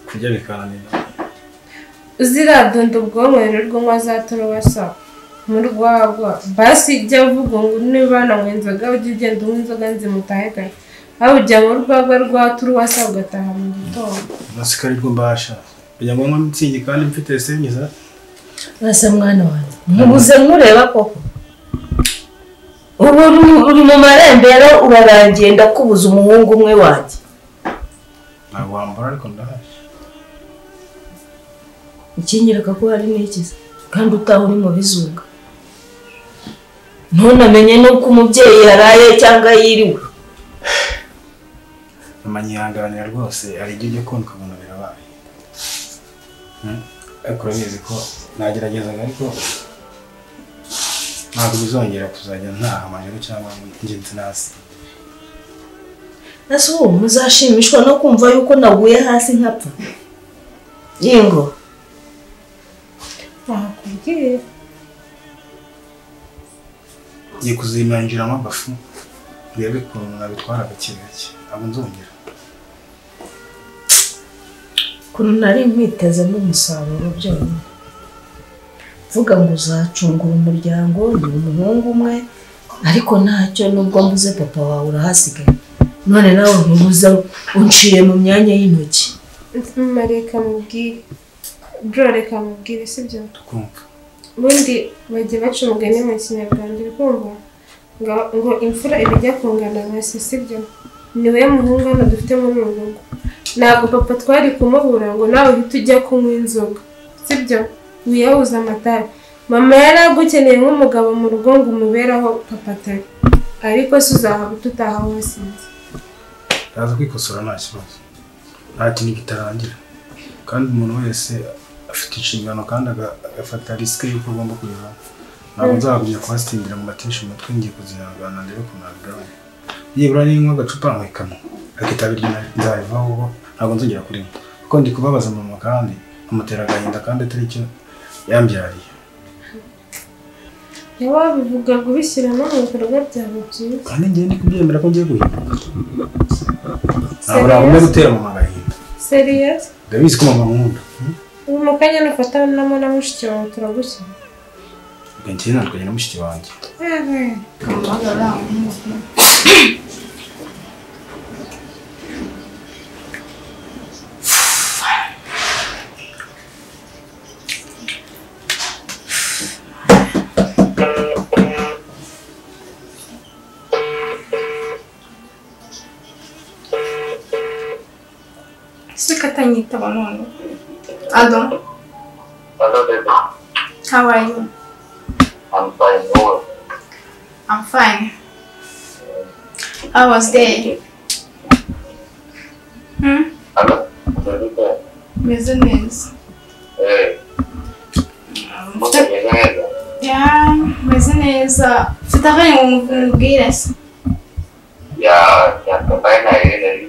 Kurya bikananira. Uziradunda ubwonko rero nywa za turubasa mu rwagwa basi jya uvuga ngo niba nanywa inzoga ujye ugenda unywa inzoga nzimutahe kare. Aho ujya mu rwagwa rwa turuwasa ugataha mu gitondo. Nasika ariko mbasha. Kugira ngo nywe mitsingi kandi mfite senyiza. Ese mwana wanjye nkubuze nkureba koko. Ubu uri mu marembera urarangiye ndakubuza umuhungu umwe wanjye. Ntabwo wambara ariko ndahari. Ikinyereka ko hari n'ikiza kandi utaha uri mu bizunga. Ntunamenye n'uko umubyeyi yaraye cyangwa yiriwe. Mama nyihanganira rwose hari igihe ujya kubona ukabona birabaye. Ariko urabizi ko nageragezaga ariko ntabwo bizongera kuzajya ntaha amajoro cyangwa ngenzi nasi. Ese ubu muzashimishwa no kumva yuko naguye hasi nkapfa? Yingo. Nakubwiye. Ngiye kuzimanjiramo agafu ndebe ukuntu nabitwara gake gake ntabwo nzongera. Ukuntu nari nkwitezemo umusaruro byonyine. Mvuga ngo uzacungura umuryango ni umuhungu umwe ariko ntacyo nubwo mbuze papa wawe urahasigaye. None nawe ntubuze unciye mu myanya y'intoki. Mama reka mubwire. Bro reka mubwire sibyo? Tukumva. Ubundi bajya baca umugani mu Kinyarwanda uri kumva ngo imfura ibijya kungana na se sibyo? Niwe muhungu hano dufite muri uru rugo. Ntabwo papa twari kumubura ngo nawe uhite ujya kunywa inzoga sibyo? Wiyahuza amatabi. Mama yari agukeneye nk'umugabo mu rugo ngo umuberaho papa atari. Ariko se uzahaba ututaha wasinze. Ndaza kwikosora nta kibazo. Nta kintu kitarangira. Kandi umuntu wese afite inshingano kandi agafata risike y'uko agomba kuyivamo. Ntabwo nzagumya kuhasindira mu matesha umutwe ngiye kuzihangana ndebe ukuntu nabigabanya. Nibura ninywa agacupa nkikamwa akitabi ryo nzabivaho ubwo ntabwo nzongera kurinywa. Kuko ndi kubabaza mama kandi amutera agahinda kandi atari cyo yambyariye. Wabivuga kubishyira no mu bikorwa byawe byiza. Kandi ngiye ndi kubyemera ko ngiye guhinduka. Ntabwo nagomba gutera mama agahinda. Serious? Ndabizi ko mama ankunda. Ubu mu kanya nufata na mushiki wawe turagushyira. Ubwo njye nandukanye na mushiki wanjye. Sikatanyitaba none. Ado. Hello, baby. How are you? I'm fine. No. I'm fine. How was day? Hello? Meze neza. Eh. Yeah, meze neza. Mfite akanya ngo nkubwire se. Ya, ya, na ile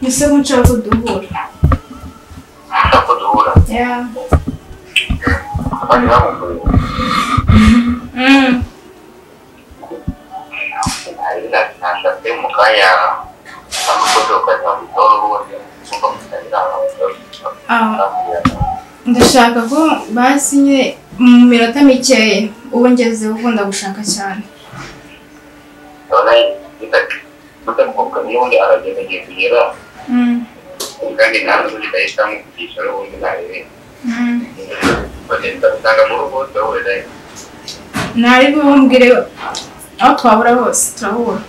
Ese ko nshaka ko duhura. Ushaka ko duhura? Yeah. Abandi bamukoreye. Nashatse mu kanya amakodoka Ndashaka ko basi nyine mu minota mikeya ubu ngezeho ukunda gushaka cyane. Ntari bumbwire aho twabura hose turahura.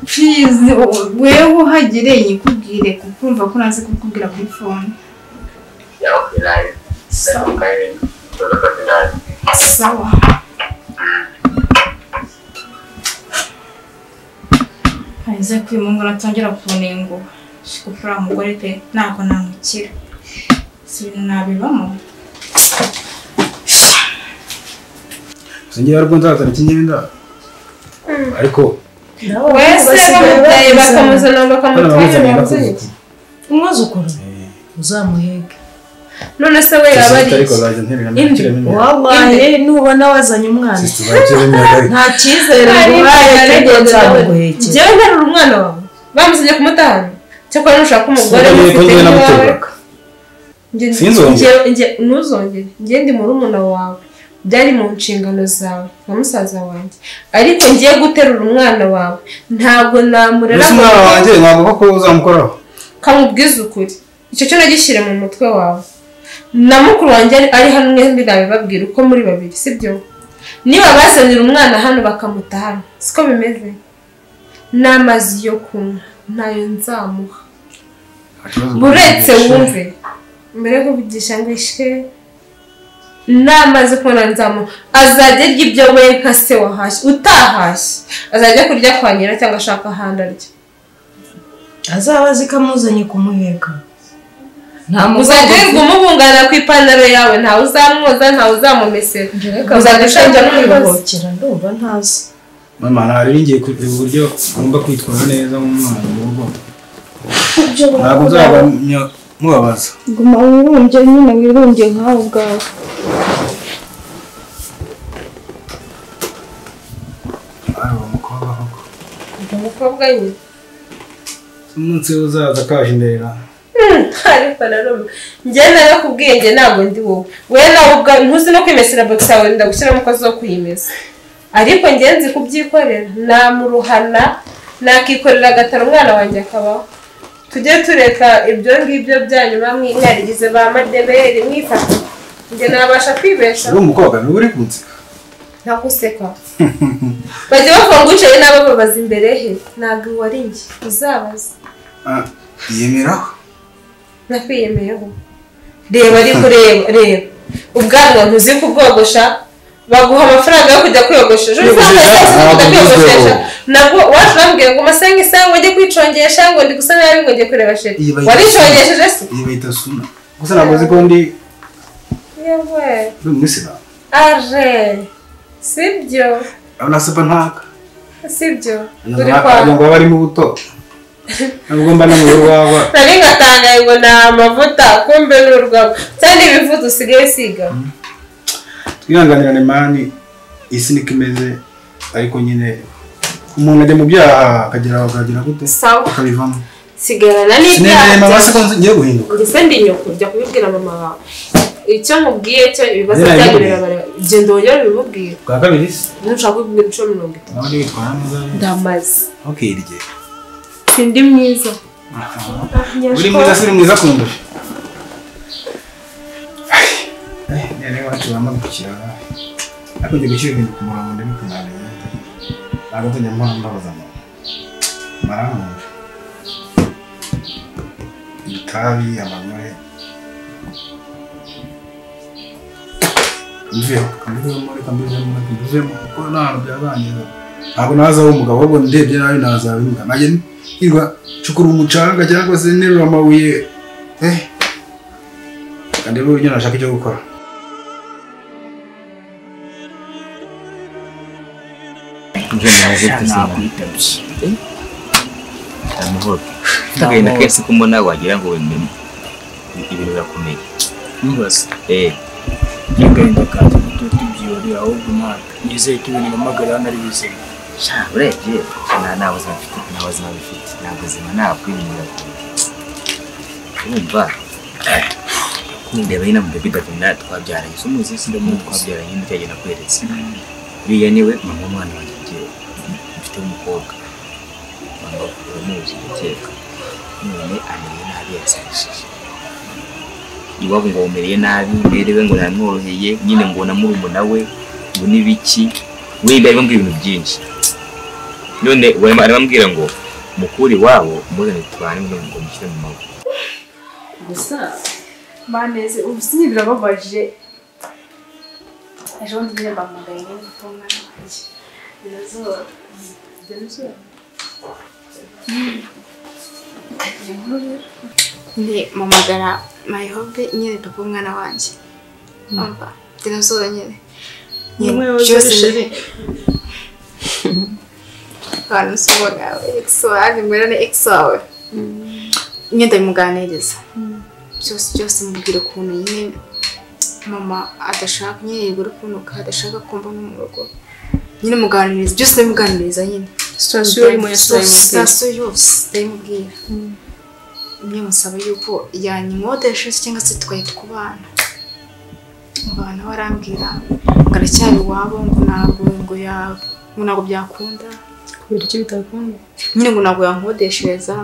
Please, wewe uhagire nyikubwire kuko urumva ko naze kukubwira kuri phone. Sawa. Haize kwimungu natongera kunengo. Shikufura mugore pe nako namukira. Si nabibamo. Singiye ariko nzazana ikinyenda. Ariko wese bamubyaye bakamuzana bakamutwara umwuzukuru uzamuhege. None se we yaba ari wallahi nubona wazanye umwana nta cyizere nguhaye cyo nzamuguhekera. Njyewe nterura umwana wawe bamusabye kumutahana cyakora nushaka umugore mufite iwawe ntuzongere. Njye ndi murumuna wawe byari mu nshingano zawe nka musaza wanjye, ariko ngiye guterura umwana wawe ntabwo namurera. Umwana wanjye ntabwo koko uzamukoraho. Kamubwiza ukuri icyo cyo nagishyire mu mutwe wawe na mukuru wanjye ari hano mwembi nabibabwira uko muri babiri sibyo. Niba bazanira umwana hano bakamuta hano siko bimeze, n'amazi yo kunywa ntayo nzamuha. Buretse wumve mbere yo kuvugisha ngo ishke n'amazi kubona nzamuha azajya arya ibyo we nka se wahashye utahashye azajya kurya kwa nyina cyangwa ashaka ahandi arya. Azaba azi ko amuzanye kumuheka. Uzajya wirirwa umubunganira ku ipantaro yawe ntawe uzamwoza ntawe uzamumesera uzajya ushaka n'umuyobozi ndumva ntazi. Mama nari ngiye kureba uburyo ugomba kwitwara neza nk'umwana mu rugo. Ntabwo nzaba mubabaza. Guma wirumbye nyine wirumbye nkawe ubwawe. Ari umukobwa koko. Umukobwa nyine. Umunsi uzaza kaje indera. Ariko narume njye narakubwiye njye ntabwo ndi wowe we nawe ubwawe ntuzi no kwimesera box yawe ndagushyiramo umukozi wo kuyimesa, ariko njye nzi kubyikorera namuruhana nakikorera agatara umwana wanjye akabaho. Tujye tureka ibyo ngibyo byanyuma mwarigize ba madeberi mwifata njye nabasha kwibesha. Uri umukobwa ni uri kunseka naguseka bajya bavuga ngo wicaye n'abababaza imbere he ntabwo wari njye uzabaza. Yemeraho nakwiyemeyeho. Reba ariko reba reba ubwanwa ntuzi kubwogosha baguha amafaranga yo kujya kwiyogoshesha ejo kujya kwiyogoshesha nabwo waje urambwira ngo masenga isango njye kwicongesha ngo ndi gusa nabi ngo njye kureba sheri waricongesheje se? Iyi bayita suna gusa ntabwo uzi ko ndi yewe ndi umuyisilamu aje sibyo abona sapa ntaka Sibyo. Ngo bari mu buto. Nubwo mba no mu rwagwa. Nari ngatangaye ngo na amavuta kumbe n'urwagwa. Cyane ibivuta usigaye siga. Twihanganirane mani isi niko imeze ariko nyine umuntu ajya mu byaha akagera akagira gute akabivamo. Sigarana n'ibyaha. Mama se ko ngiye guhinduka. Ndetse ndi nyoko jya kubibwira mama wawe. Icyo nkubwiye cyo ibibazo byanyu birabareba. Genda wongere ubimubwire. Bwa kabiri se? Ntushaka kubibwira inshuro 30. Nawe witwara neza. Ndamaze. Okay irye. Sindi mwiza. Uri mwiza siri mwiza kundusha. Nene wacu bamagukira. Ariko ngiye gushyira ibintu ku murongo ndabikunaniye. Ntabwo nzajya mpora mbabaza mama. Marankunda. Itabi, abagore. Mveho, mbivemo kuko nta byabangiza. Ntabwo nazaho umugabo ahubwo ndebye nabi nazaba imbwa. Najye hirwa cukura umucanga cyangwa se nterura amabuye. Kandi uburyo nashaka icyo gukora. Amahoro. Agahinda kenshi ko mbona wagira ngo ibintu birakomeye. Ntubaze. Agahinda kanjye gato tubyihoreye ahubwo Imana nizeye ko ibintu mpamagara hano ari bizima. Sha urebye nta buzima mfite, nta buzima bifite, nta buzima ntabwo ibintu birakomeye. Urumva ndeba nyine mu baby Davina twabyaranye, si umuzi si ndamuzi twabyaranye nyine cyagenda kweretse. Uriya niwe mama w'umwana wanjye mfite w'umukobwa. Mama uramuzi ndakeka. None amereye nabi yasarishije. Iwabo ngo umereye nabi, merewe ngo namworoheye, nyine ngo na murumuna we ngo nibiki, wenda arimo ibintu byinshi. None arabambwira ngo mukuri wabo muzane tubane ngo mushyire mu mago. Gusa maneze ubusinyi birababaje. Ejo bundi nyine bampamagaye nyine kuko umwana wanjye. Dinosaur. Ndi mpamagara my hobby nyine papa w'umwana wanjye. Umva dinosaur nyine. Byose abantu usubona ex wawe ngwirane ex wawe. Nyine ndabimuganiriza. Byose mubwira ukuntu nyine mama adashaka nyine yigura ukuntu adashaka kumva no mu rugo. Nyine muganiriza byose ndabimuganiriza nyine. Situation urimo situation yose ndabimubwira. Imwe musaba yuko yanyimodesha cyangwa se tukajya kubana. Abantu barambwira ngo aracyari iwabo ngo ntabwo ngo ntabwo byakunda. Kubera icyo bitakunda? Nyine ngo ntabwo yankodeshereza,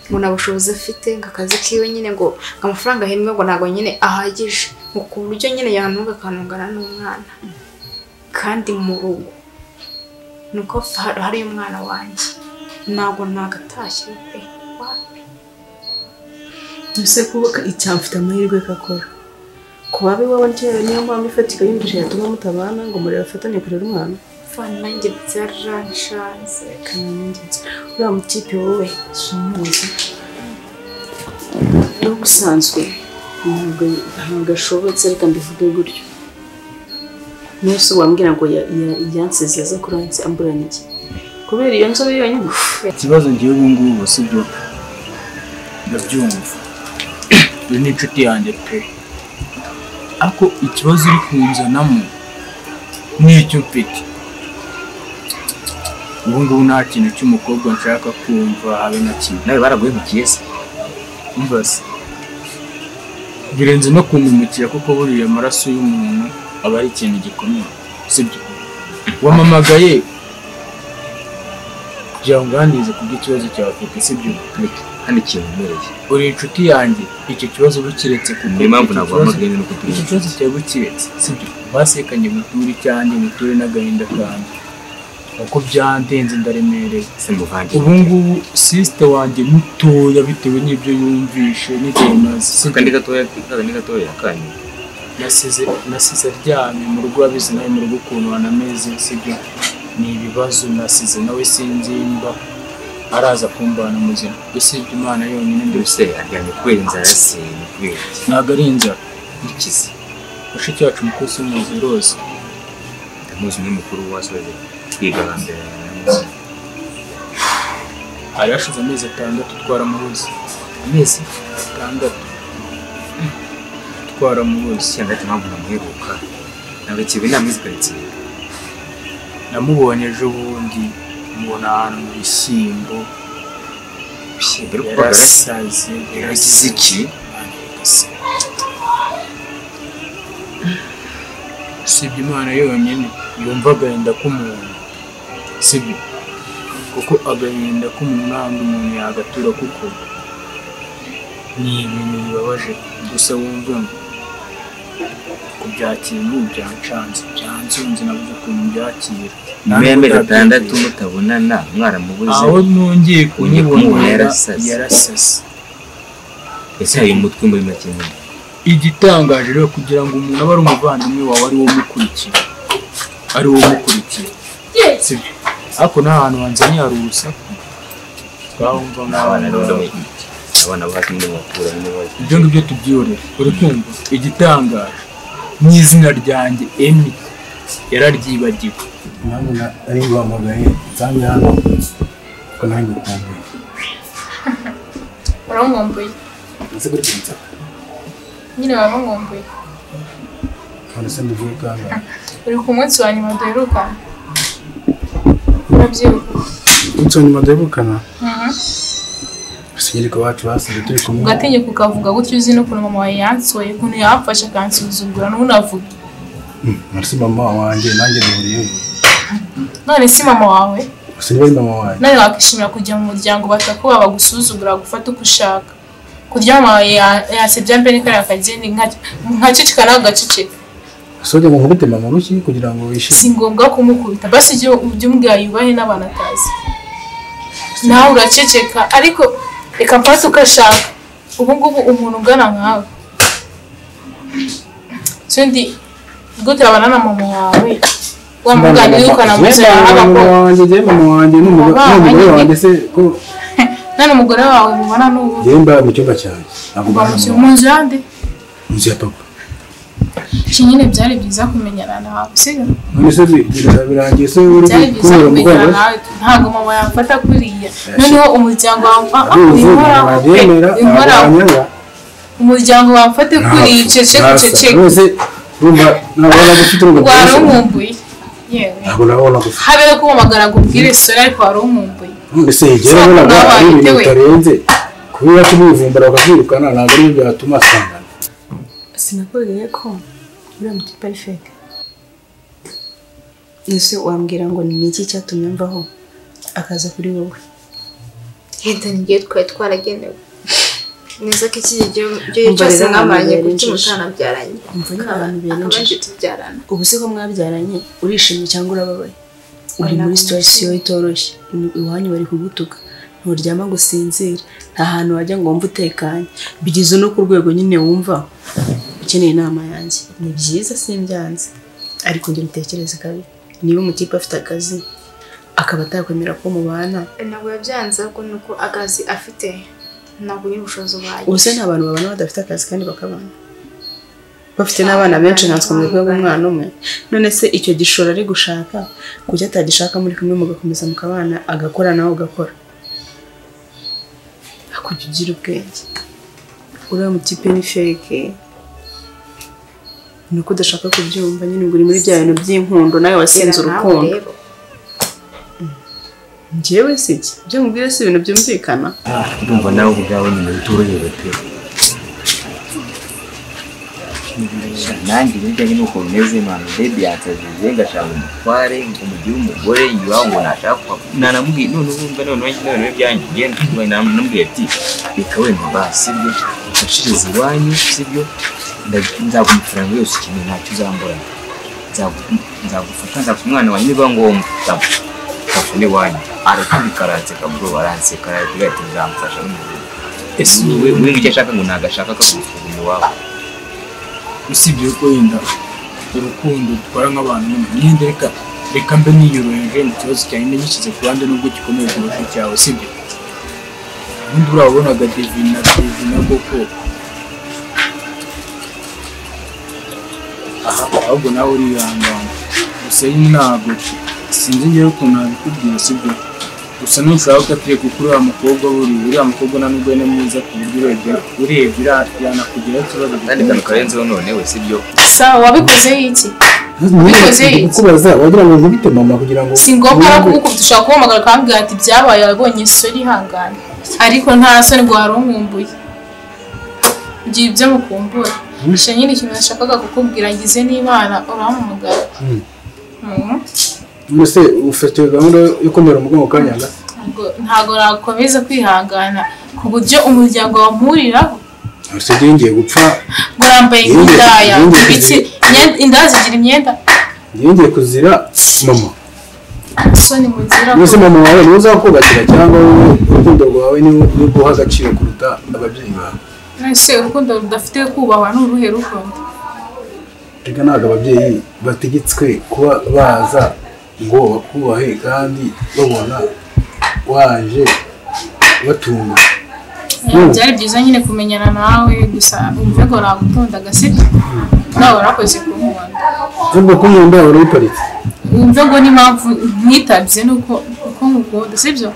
ngo nta bushobozi afite, ngo akazi kiwe nyine ngo amafaranga ahembwa ngo ntabwo nyine ahagije, ngo ku buryo nyine yantunga akanungana n'umwana. Kandi mu rugo nuko hari umwana wanjye ntabwo nagatashye pe. Ese kuba icyamfite amahirwe kakora kuba iwawe niyo mpamvu ifatika yumvise yatuma mutabana ngo murafatanye kurera umwana. Nanjye byaranshanze. Uriya mutipe wowe sumuzi n'ubusanzwe ntabwo ashobotse, reka mbivuge gutyo. Nese wambwira ngo yansize aza kuransi amburanye iki kubera iyo nzobe yonyine. Ikibazo ngiye ubu ngubu sibyo ndabyumva, uri n'inshuti yanjye pe, ariko ikibazo uri kunzanamo n'icyo mfite ubu ngubu nta kintu cy'umukobwa nshaka kumva habe na kimwe. Nawe baraguhemukiye se? Umva se birenze no kumpemukira kuko buriya amaraso y'umuntu aba ari ikintu gikomeye sibyo? Wamamagaye kugira ngo unganirize kubw'ikibazo cyawe ufite sibyo? Kandi kinkomereye uri inshuti yanjye, icyo kibazo bukiretse kuko niyo mpamvu naguhamagaye nuko turi icyo kibazo cyawe bukiretse sibyo? Basekanye muture icyanjye muture n'agahinda kanjye uko byandenze ndaremereye. Ubu ngubu sister wanjye mutoya bitewe n'ibyo yumvishe n'igihe maze kandi gatoya kanyu nasize aryamye mu rugo, abizi nawe mu rugo ukuntu wanameze sibyo? Ni ibibazo nasize nawe sinzimba araza kumbana muzima usibye Imana yonyine. Mbese aryamye kubera inzara se? Ni kubera iki? Ntabwo ari inzara ikize. Mushiki wacu mukuru si umuzi Rose? Ndamuzi, ni mukuru wasoje kwiga hambere. Hari hashize amezi 6 twaramubuze. Amezi 6 twaramubuze. Cyangwa ati mpamvu namuheruka. Ntabwo kibe namwe karitsiye. Namubonye ejo bundi mubona ahantu mu bishyimbo. Yarasaze, yaragize iki? Sibyo Imana yonyine yumva agahinda k'umuntu, sibyo? Kuko agahinda k'umuntu ntabwo umuntu yagatura, kuko ni ibintu bibabaje. Gusa wumva kubyakira ubu byancanze, byanzunze, nabuze ukuntu mbyakira. Nyuma y'amezi 6 mutabonana mwaramubuze, aho nongeye kumubona yarasaze. Ese hari umutwe muri make nyine. Igitangaje rero kugira ngo umuntu abe ari umuvandimwe wawe ari wo mukurikira, ari wo mukurikira, sibyo? Ariko nta hantu wanzanye hari urusaku twahumva nk'abana abana bacu n'abaturanyi bacu. Ibyo ngibyo tubyihorere. Uri kumva igitangaje n'izina ryanjye Emi yararyibagiwe. Impamvu nari nguhamagaye nsange hano ko nanjye ngukumbuye. Urankumbuye? Ese kuri kunsaka nyine baba nkumbuye. None se mbivuge kangahe? Uri ku munsi wa nyuma duherukana. Urabyibuka? Umunsi wa nyuma duherukana? Gusa iwacu basize turi kumwe. Ugatinya kukavuga gutyo uzi n'ukuntu mama wawe yansoye, ukuntu yamfashe akansuzugura ntunavuge. None mama wanjye nanjye duhuriyeho. None si mama wawe? Gusa niba ari mama wanjye. Nawe wakishimira kujya mu muryango batakuba bagusuzugura gufata uko ushaka. Kurya mama yasebya mbere kariya kageni nkaceceka nawe ugaceceka. Ese ujya ngo nkubite mama urushyi kugira ngo wishime? Si ngombwa kumukubita, basi ujye umbwira yubahe n'abantu atazi. Nawe uraceceka ariko reka mfate uko ashaka. Ubu ngubu umuntu ungana nkawe. Sundi gute wabana na mama wawe? Wamugana ukanamuzana mama wanjye, mama wanjye n'umugore wanjye se ko none umugore wawe mubana n'ubu? Njye mba mu cyumba cyanjye. Mu nzu yande? Mu nzu ya papa. Iki nyine byari byiza kumenyana nawe, sibyo? None se birangiye se uri kubera umugore? Ntabwo mama yamfata kuriya. Noneho umuryango umuryango wamfate kuriya ceceka ceceka. Wari unkumbuye. Yewe. Ntabwo nabona gusa. Habe no kumpamagara ngo ubwire sore ariko wari unkumbuye. None se igihe nabonaga ari ibintu bitarenze kubera ko bivumbura bakakwirukana ntabwo ari byo byatuma asangana. Sinakubwiye ko uriya mutipe ari fake. Ese wambwira ngo ni iki cyatumye mvaho akaza kuri wowe? Yenda ngiye twari twaragenewe. Neza ko iki gihe cyose mwabanye kuki mutanabyaranye. Umva nyine abantu benshi tubyarana. Ubu se ko mwabyaranye urishimye cyangwa urababaye? Uri muri situation itoroshye, iwanyu bari kugutuka, nturyama ngo usinzire, nta hantu wajya ngo wumve utekanye. Bigeze no ku rwego nyine wumva ukeneye inama yanjye. Ni byiza simbyanze, ariko ngira utekereze kabiri. Niba umutipe afite akazi akaba atakwemera ko mubana, ntabwo yabyanze ahubwo ni uko akazi afite ntabwo nyine ubushobozi buhagije. Ubu se nta bantu babana badafite akazi kandi bakabana bafite n'abana benshi nkanswe mu rwego rw'umwana umwe. None se icyo gishoro ari gushaka kuki atagishaka muri kumwe mugakomeza mukabana, agakora nawe ugakora? Akujya ugira ubwenge. Uriya mutipe ni fake. Ni uko udashaka kubyumva nyine ngo uri muri bya bintu by'inkundo nawe wasinze urukundo. Njyewe si iki ibyo mubwira si ibintu byumvikana. Ndumva nawe ubwawe nyine utorohewe pe. Nanjye ibijyanye n'uko bimeze mama baby yansajije ngashaka umutware ngo mugire umugore iwawe ngo nashaka nanamubwiye none urumva none ibyanjye namubwiye ati reka wenda basi sibyo mfashirize iwanyu sibyo nzaguha amafaranga yose ukeneye ntacyo uzambura nzagufasha nzafasha umwana wanjye niba ngombwa nzagufasha n'iwanyu arakubika aranseka bro aranseka aravuga ati nzamufasha n'umugore ese we icyo ashaka ngo nagashaka akagusuzuma iwawe. Usibye ko wenda urukundo dutwara nk'abantu nyine reka mbe niyoroheje mu kibazo cyanjye nagishyize ku ruhande nubwo gikomeye kurusha icyawe, sibyo? Ubundi urabonaga Divina koko aha, ahubwo nawe urihangana. Gusa nyine ntabwo sinzi ngewe ukuntu nabikubwira, sibyo? Gusa nushaka ukatire kuko uriya mukobwa uriya mukobwa nta nubwo ari mwiza ku buryo urebye yanakugiraho ikibazo. Kandi kantu karenzeho none we sibyo. Sawa wabikoze iki? Wabikoze iki? Kubaza wagira ngo nkubite mama kugira ngo si ngombwa ko kugukubita, ushobora kumpamagara ukambwira ati byabaye wabonye sori ihangane. Ariko nta soni ngo wari unkumbuye. Ugiye ibyo mukumbura. Sha nyine ikintu nashakaga kukubwira ngize n'Imana urampamagara. Mbese ufite gahunda yo kumera umugongo kanyanga? Ntago nakomeza kwihangana ku buryo umuryango wampuriraho. Ese ngiye gupfa. Ngo nambaye indaya. Ibiki indaya zigira imyenda? Ngiye kuzira mama. Soni muzira. Mbese mama wawe niwe uzakubakira cyangwa wowe urukundo rwawe niwe guha agaciro kuruta ababyeyi bawe? Ese urukundo rudafite kubahwa ni uruhe rukundo? Reka ntabwo ababyeyi bategetswe kuba baza ngo bakubahe kandi babona waje batunga. Byari byiza nyine kumenyana nawe gusa umve ngo nagukundaga sibyo? Nawe warakoze kunkunda. Ubwo kunkunda wari uparitse. Wumve ngo n'impamvu nkitabye nuko uko nkukunda sibyo?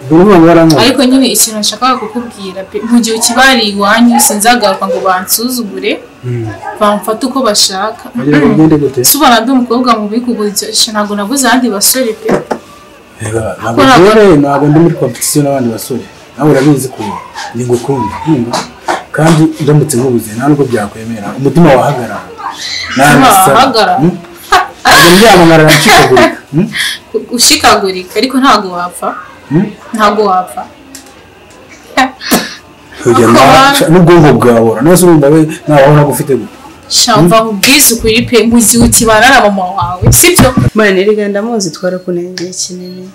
Ariko nyine ikintu nashakaga kukubwira pe mu gihe ukibari iwanyu sinzagaruka ngo bansuzugure bamfate uko bashaka. Subana ndi umukobwa mubi ku buryo ntabwo nabuze abandi basore pe. Ntabwo ndi muri competition n'abandi basore. Nawe urabizi ko ndi ngukunda kandi ndamutse nkubuze nta nubwo byakwemera umutima wahagarara. Wahagarara. Ndyamamara nshikagurika. Ushikagurika ariko ntago wapfa. Ntago wapfa. N'ubwonko bwabora. Nose urumva we ntaho nagufite gute. Shamva ubwize ukuri pe muzi ukibana na mama wawe sibyo? Mane rega ndamuzi twarakunengeye kinini.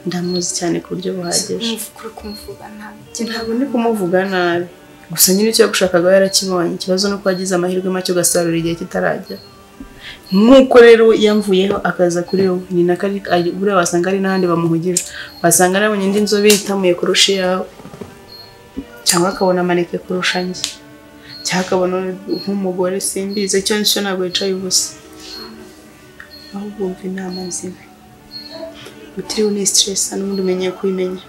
Ndamuzi cyane ku buryo buhagije. Kuri kumuvuga nabi. Ntabwo ndi kumuvuga nabi. Gusa nyine icyo yagushakaga yarakibonye. Ikibazo nuko wagize amahirwe make ugasarura igihe kitarajya. Nkuko rero yamvuyeho akaza kuri wowe ni naka buriya wasanga ari n'ahandi bamuhugije, wasanga nabonye indi nzobe itamuye kurusha iyawe, cyangwa akabona amaneke kurusha njye, cyangwa akabona nk'umugore simbizi icyo nicyo ntabwo yicaye ubusa. Ahubwo wumva inama nzima utiriwe unistressa n'ubundi umenyeye kubimenya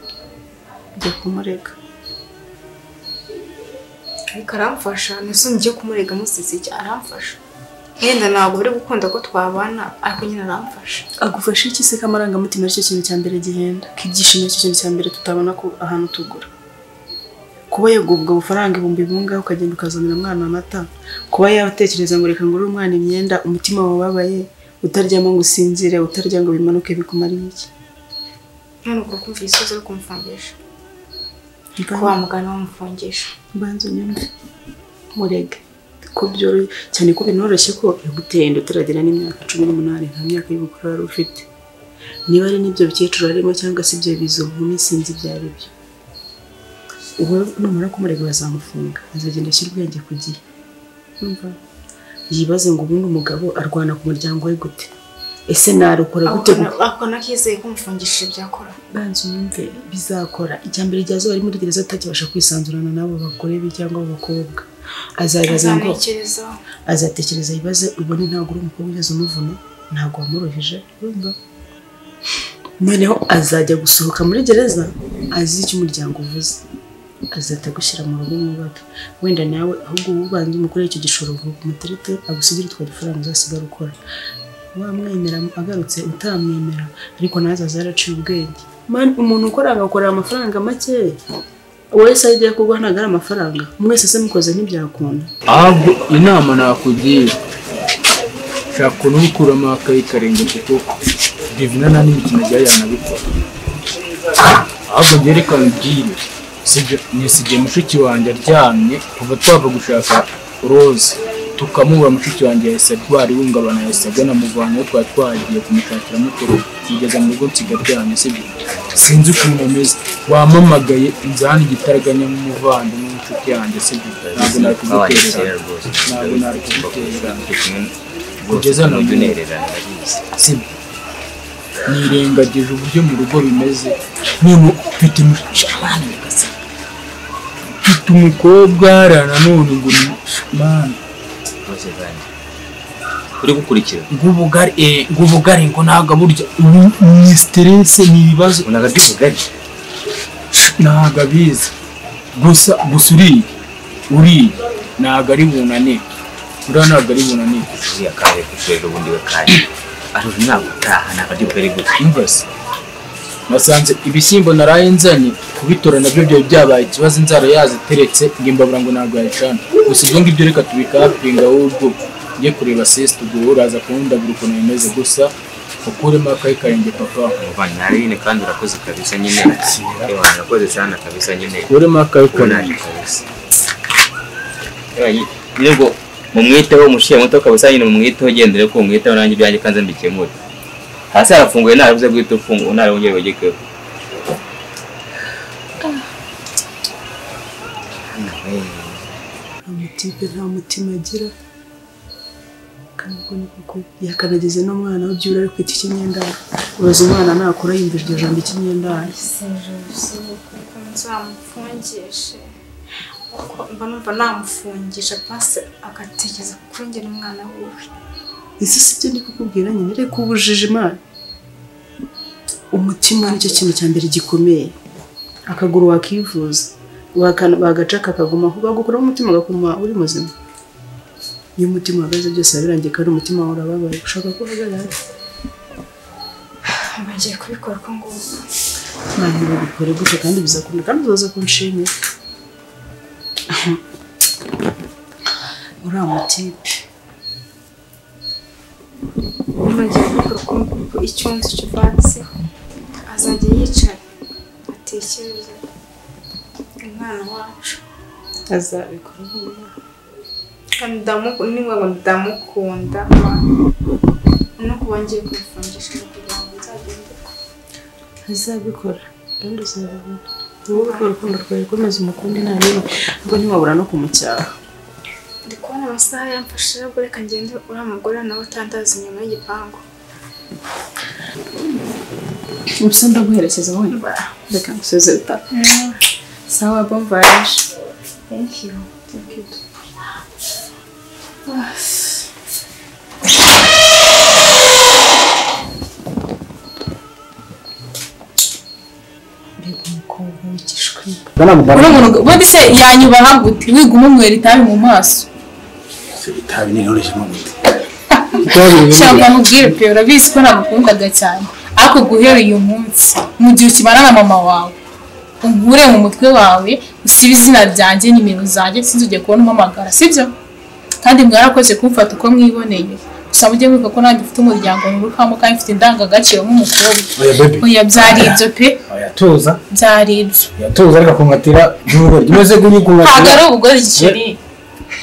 ujya kumurega. Ariko aramfasha nese ngiye kumurega musize iki aramfasha. Yenda ntabwo bari gukunda ko twabana ariko nyine aramfasha. Agufasha iki se kamarangamutima aricyo kintu cya mbere gihenda, k'ibyishimo aricyo kintu cya mbere tutabona ko ahantu tugura. Kuba yagubwa ubufaranga ibihumbi bungahe ukagenda ukazanira umwana amata, kuba yatekereza ngo reka ngurire umwana imyenda, umutima wababaye utaryama ngo usinzire, utarya ngo bimanuke bikumariye iki? None ubwo kumva isozo yo kumfungisha. Ko wamugana wamufungisha. Mbanza unyumve. Murege. Ko byoroshye cyane ko binoroshye ko yaguteye inda utaragera n'imyaka 18 nta myaka y'ubukure wari ufite. Niba ari n'ibyo bikecuru arimo cyangwa se ibyo bizo nkumi sinzi ibyo ari byo. Ubu numara kumurega bazamufunga azagenda ashyira ubwenge ku gihe. Urumva yibaze ngo ubundi umugabo arwana ku muryango we gute? Ese narukora gute? Ako nakizeye kumfungishije byakora. Banza unyumve bizakora. Icya mbere igihe azaba ari muri gereza atakibasha kwisanzurana n'abo bagore be cyangwa abo bakobwa. Azabaza ngo azatekereza ibibazo ubone ntabwo uri umukobwa ugeze umuvuna ntabwo wamuruhije urumva. Noneho azajya gusohoka muri gereza azi icyo umuryango uvuze, azahita agushyira mu rugo mwubake wenda nawe ahubwo ubanza umukorere icyo gishoro vuba umuterete agusigire utwo dufaranga uzasigara ukora. Wamwemera agarutse utamwemera ariko nawe azaza yaraciye ubwenge. Umuntu ukora agakorera amafaranga make wese agiye kugwa ntabwo ari amafaranga mwese se mukoze ntibyakunda. Ahubwo inama nakugira shaka ukuntu ukuramo akayi karenge kuko Divina nta n'imikino ajya yanabikora. Ahubwo njye reka mbibwire sibyo, nisigiye mushiki wanjye aryamye kuva twava gushaka Rose tukamubura. Mushiki wanjye yahise arwara ihungabana, yahise agana muvana twari twagiye kumushakira mutoro kugeza mu rugo nsiga aryamye sibyo, sinzi ukuntu ameze. Wamamagaye inzu hano igitaraganya nk'umuvandimwe n'inshuti yanjye sibyo, ntabwo nakuguterera, ntabwo nakuguterera kugeza na sibyo. Nirengagije uburyo mu rugo bimeze none mfite umukobwa nanone ngo ni mana uri gukurikira ngubugari ngo ntabwo burya ni stress ni ibibazo unaga ubugari. Ntabwo abizi. Gusa gusa uriya ntabwo ari bunane. Uriya ntabwo ari bunane. Uriya kaje ku ishuri ubundi we kaje. Ariko ntabwo utaha ntabwo ari bukore gutya. Umva se. Nasanze ibishyimbo naraye nzanye kubitora nabyo byari byabaye ikibazo, inzara yaziteretse ngo imbabura ngo ntabwo yayicana. Gusa ibyo ngibyo reka tubikapinga ahubwo njye kureba sister ubwo uraza kundabura ukuntu bimeze, gusa ukuremo akayi karenge papa. Muvandi nyine kandi urakoze kabisa nyine. Ewa urakoze sana kabisa nyine. Ukuremo akayi karenge kabisa. Ewa nyine ngo mumwiteho umushiye muto kabisa nyine, mumwiteho gendere ko mumwiteho nanjye ibyanjye kanze mbikemure. Hasi harafunguye ntaruze guhita ufunga ntarongere wegekeho. Amutipe nta mutima agira. Kandi ubwo ni kuko yakanageze n'umwana we byura ari kwita ikinyendaro. Ubaza umwana nakura yumva iryo jambo ikinyendaro. Kuko nzamufungishe. Kuko mba numva namufungisha pasi agatekereza kuri njye n'umwana wiwe. Ese sibyo ndi kukubwira nyine, reka ubujiji Imana. Umutima nicyo kintu cya mbere gikomeye. Akaguru wakivuza, bagaca kakaguma, bagukuraho umutima agakuma uri muzima. Iyo umutima uhagaze byose birangiye kandi umutima wawe urababaye, ushaka ko uhagarara. Bagiye kubikora ko ngo ntabwo babikore gutya kandi bizakunda kandi uzaza kunshimira. Uriya mutipe bagiye kubikora ko nguko, icyo nzi cyo basi azajya yicara atekereze umwana wacu azabikora. Kandi ndamukunda no kuba ngiye kumufungisha kugira ngo nzagende ko azabikora kandi uzabibona. Wowe ukora urukundo rwawe komeza umukunde nta n'imwe, ubwo ntiwabura no kumucyaha. Ndi kubona amasaha yamfashe, ubwo reka ngende uriya mugore nawe utandaza inyuma y'igipangu. Ubusa ndaguherekeza wowe. Reka ngusezere utaha. Sawa, bon voyage. Thank you. Thank you. Mbega umukobwa w'igishwi. Ubundi se yanyubaha gute wiguma unywera itabi mu maso? Itabi ni noroshye gute? Shaka nkubwire pe, urabizi ko nagukundaga cyane, ariko guhera uyu munsi mu gihe ukibana na mama wawe unkure mu mutwe wawe, usibe izina ryanjye nimero zanjye, sinzi ugiye kubona umpamagara, sibyo? Kandi mwarakoze kumfata uko mwiboneye, gusa mujye mwibuka ko nanjye mfite umuryango nturukamo kandi mfite indangagaciro nk'umukobwa. Oya byari ibyo pe. Oya tuza. Byari ibyo. Oya tuza reka kungatira n'ubugoryi. Umeze nk'ukungatira. Ntabwo ari ubugoryi kiri.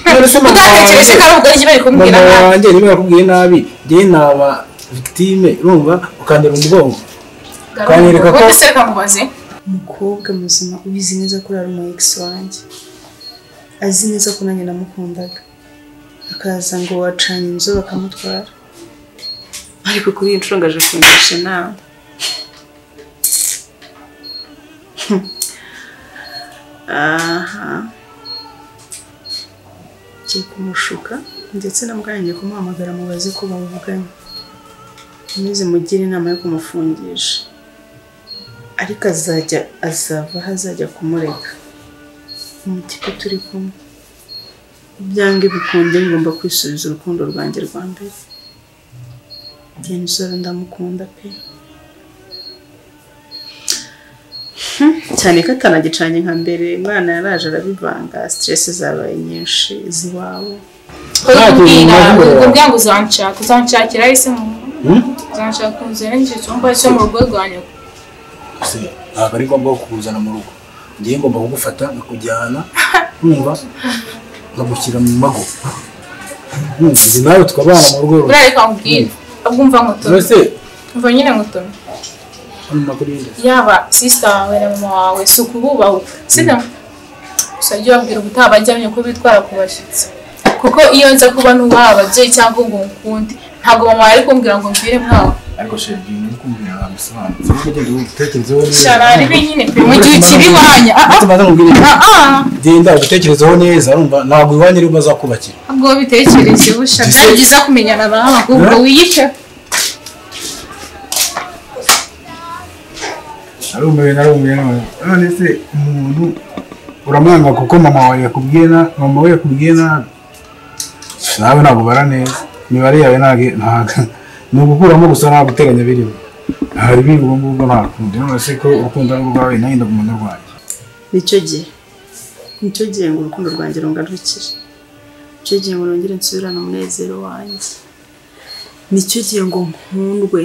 Udatekereje ko ari ubugoryi bari kumbwira nabi. Mama wanjye niba yakubwiye nabi, njye naba victime, urumva ukandera umugongo. Ukanyereka ko se reka nkubaze. Umukobwa muzima ubizi neza ko ari umu ex wanjye. Azi neza ko nanjye namukundaga. Akaza ngo wacanye inzu bakamutwara. Ariko kuri iyi nshuro ngaje kungisha inama. Aha. Ngiye kumushuka ndetse na mukanya ngiye kumuhamagara mubaze ko bavuganye. Maze mugire inama yo kumufungisha. Ariko azajya azava hazajya kumureka. Umutipe turi kumwe. Ibyange bikunde ngomba kwisubiza urukundo rwanjye rwa mbere. Genzura ndamukunda pe. Cyane ko atanagicanye nka mbere, umwana yaraje arabivanga, stress zabaye nyinshi ziwabo. Ubwo ngo uzanshaka, uzanshakira ese mu uzanshaka unzane n'icyo cyumba cyo mu rugo rwa nyoko. Se ntabwo ari ngombwa kukuzana mu rugo. Ngiye ngomba kugufata nkakujyana, urumva nkagushyira mu mago. Nzi nawe tukabana mu rugo. Buriya reka nkubwire, ubwo umva nkutume. Umva nyine nkutume. Yaba sister wawe na mama wawe si ukububahuka, sibyo? Gusa jya ubabwira ubutaha bajyanye uko bitwara ku bashyitsi. Kuko iyo nza kuba nubaha ababyeyi cyangwa ngo nkunde, ntabwo mama yari kumbwira ngo mvire mwawe. Ariko sheri ibintu uri kumbwira ntabwo bisobanutse. Nubwo ugenda ubitekerezeho neza. Shara ribi nyine pe, mu gihe ukiri iwanyu. Genda ubitekerezeho neza, urumva ntabwo iwanyu aribo bazakubakira. Ntabwo bitekereje busha, byari byiza kumenyana nawe ahubwo wiyiteho. Narumiwe narumiwe none. None se umuntu uramwanga kuko mama wawe yakubwiye na mama we yakubwiye nabi. Nawe ntabwo ubara neza. Imibare yawe ntabwo ni ugukuramo gusa nta guteranya birimo. Hari ibindi ubwo ngubwo nta kundi. None se ko urukundo ari urwawe nanjye ndaguma urwanjye. Nicyo gihe ngo urukundo rwanjye rungarukire. Nicyo gihe ngo nongere nsubirane umunezero wanjye. Nicyo gihe ngo nkundwe.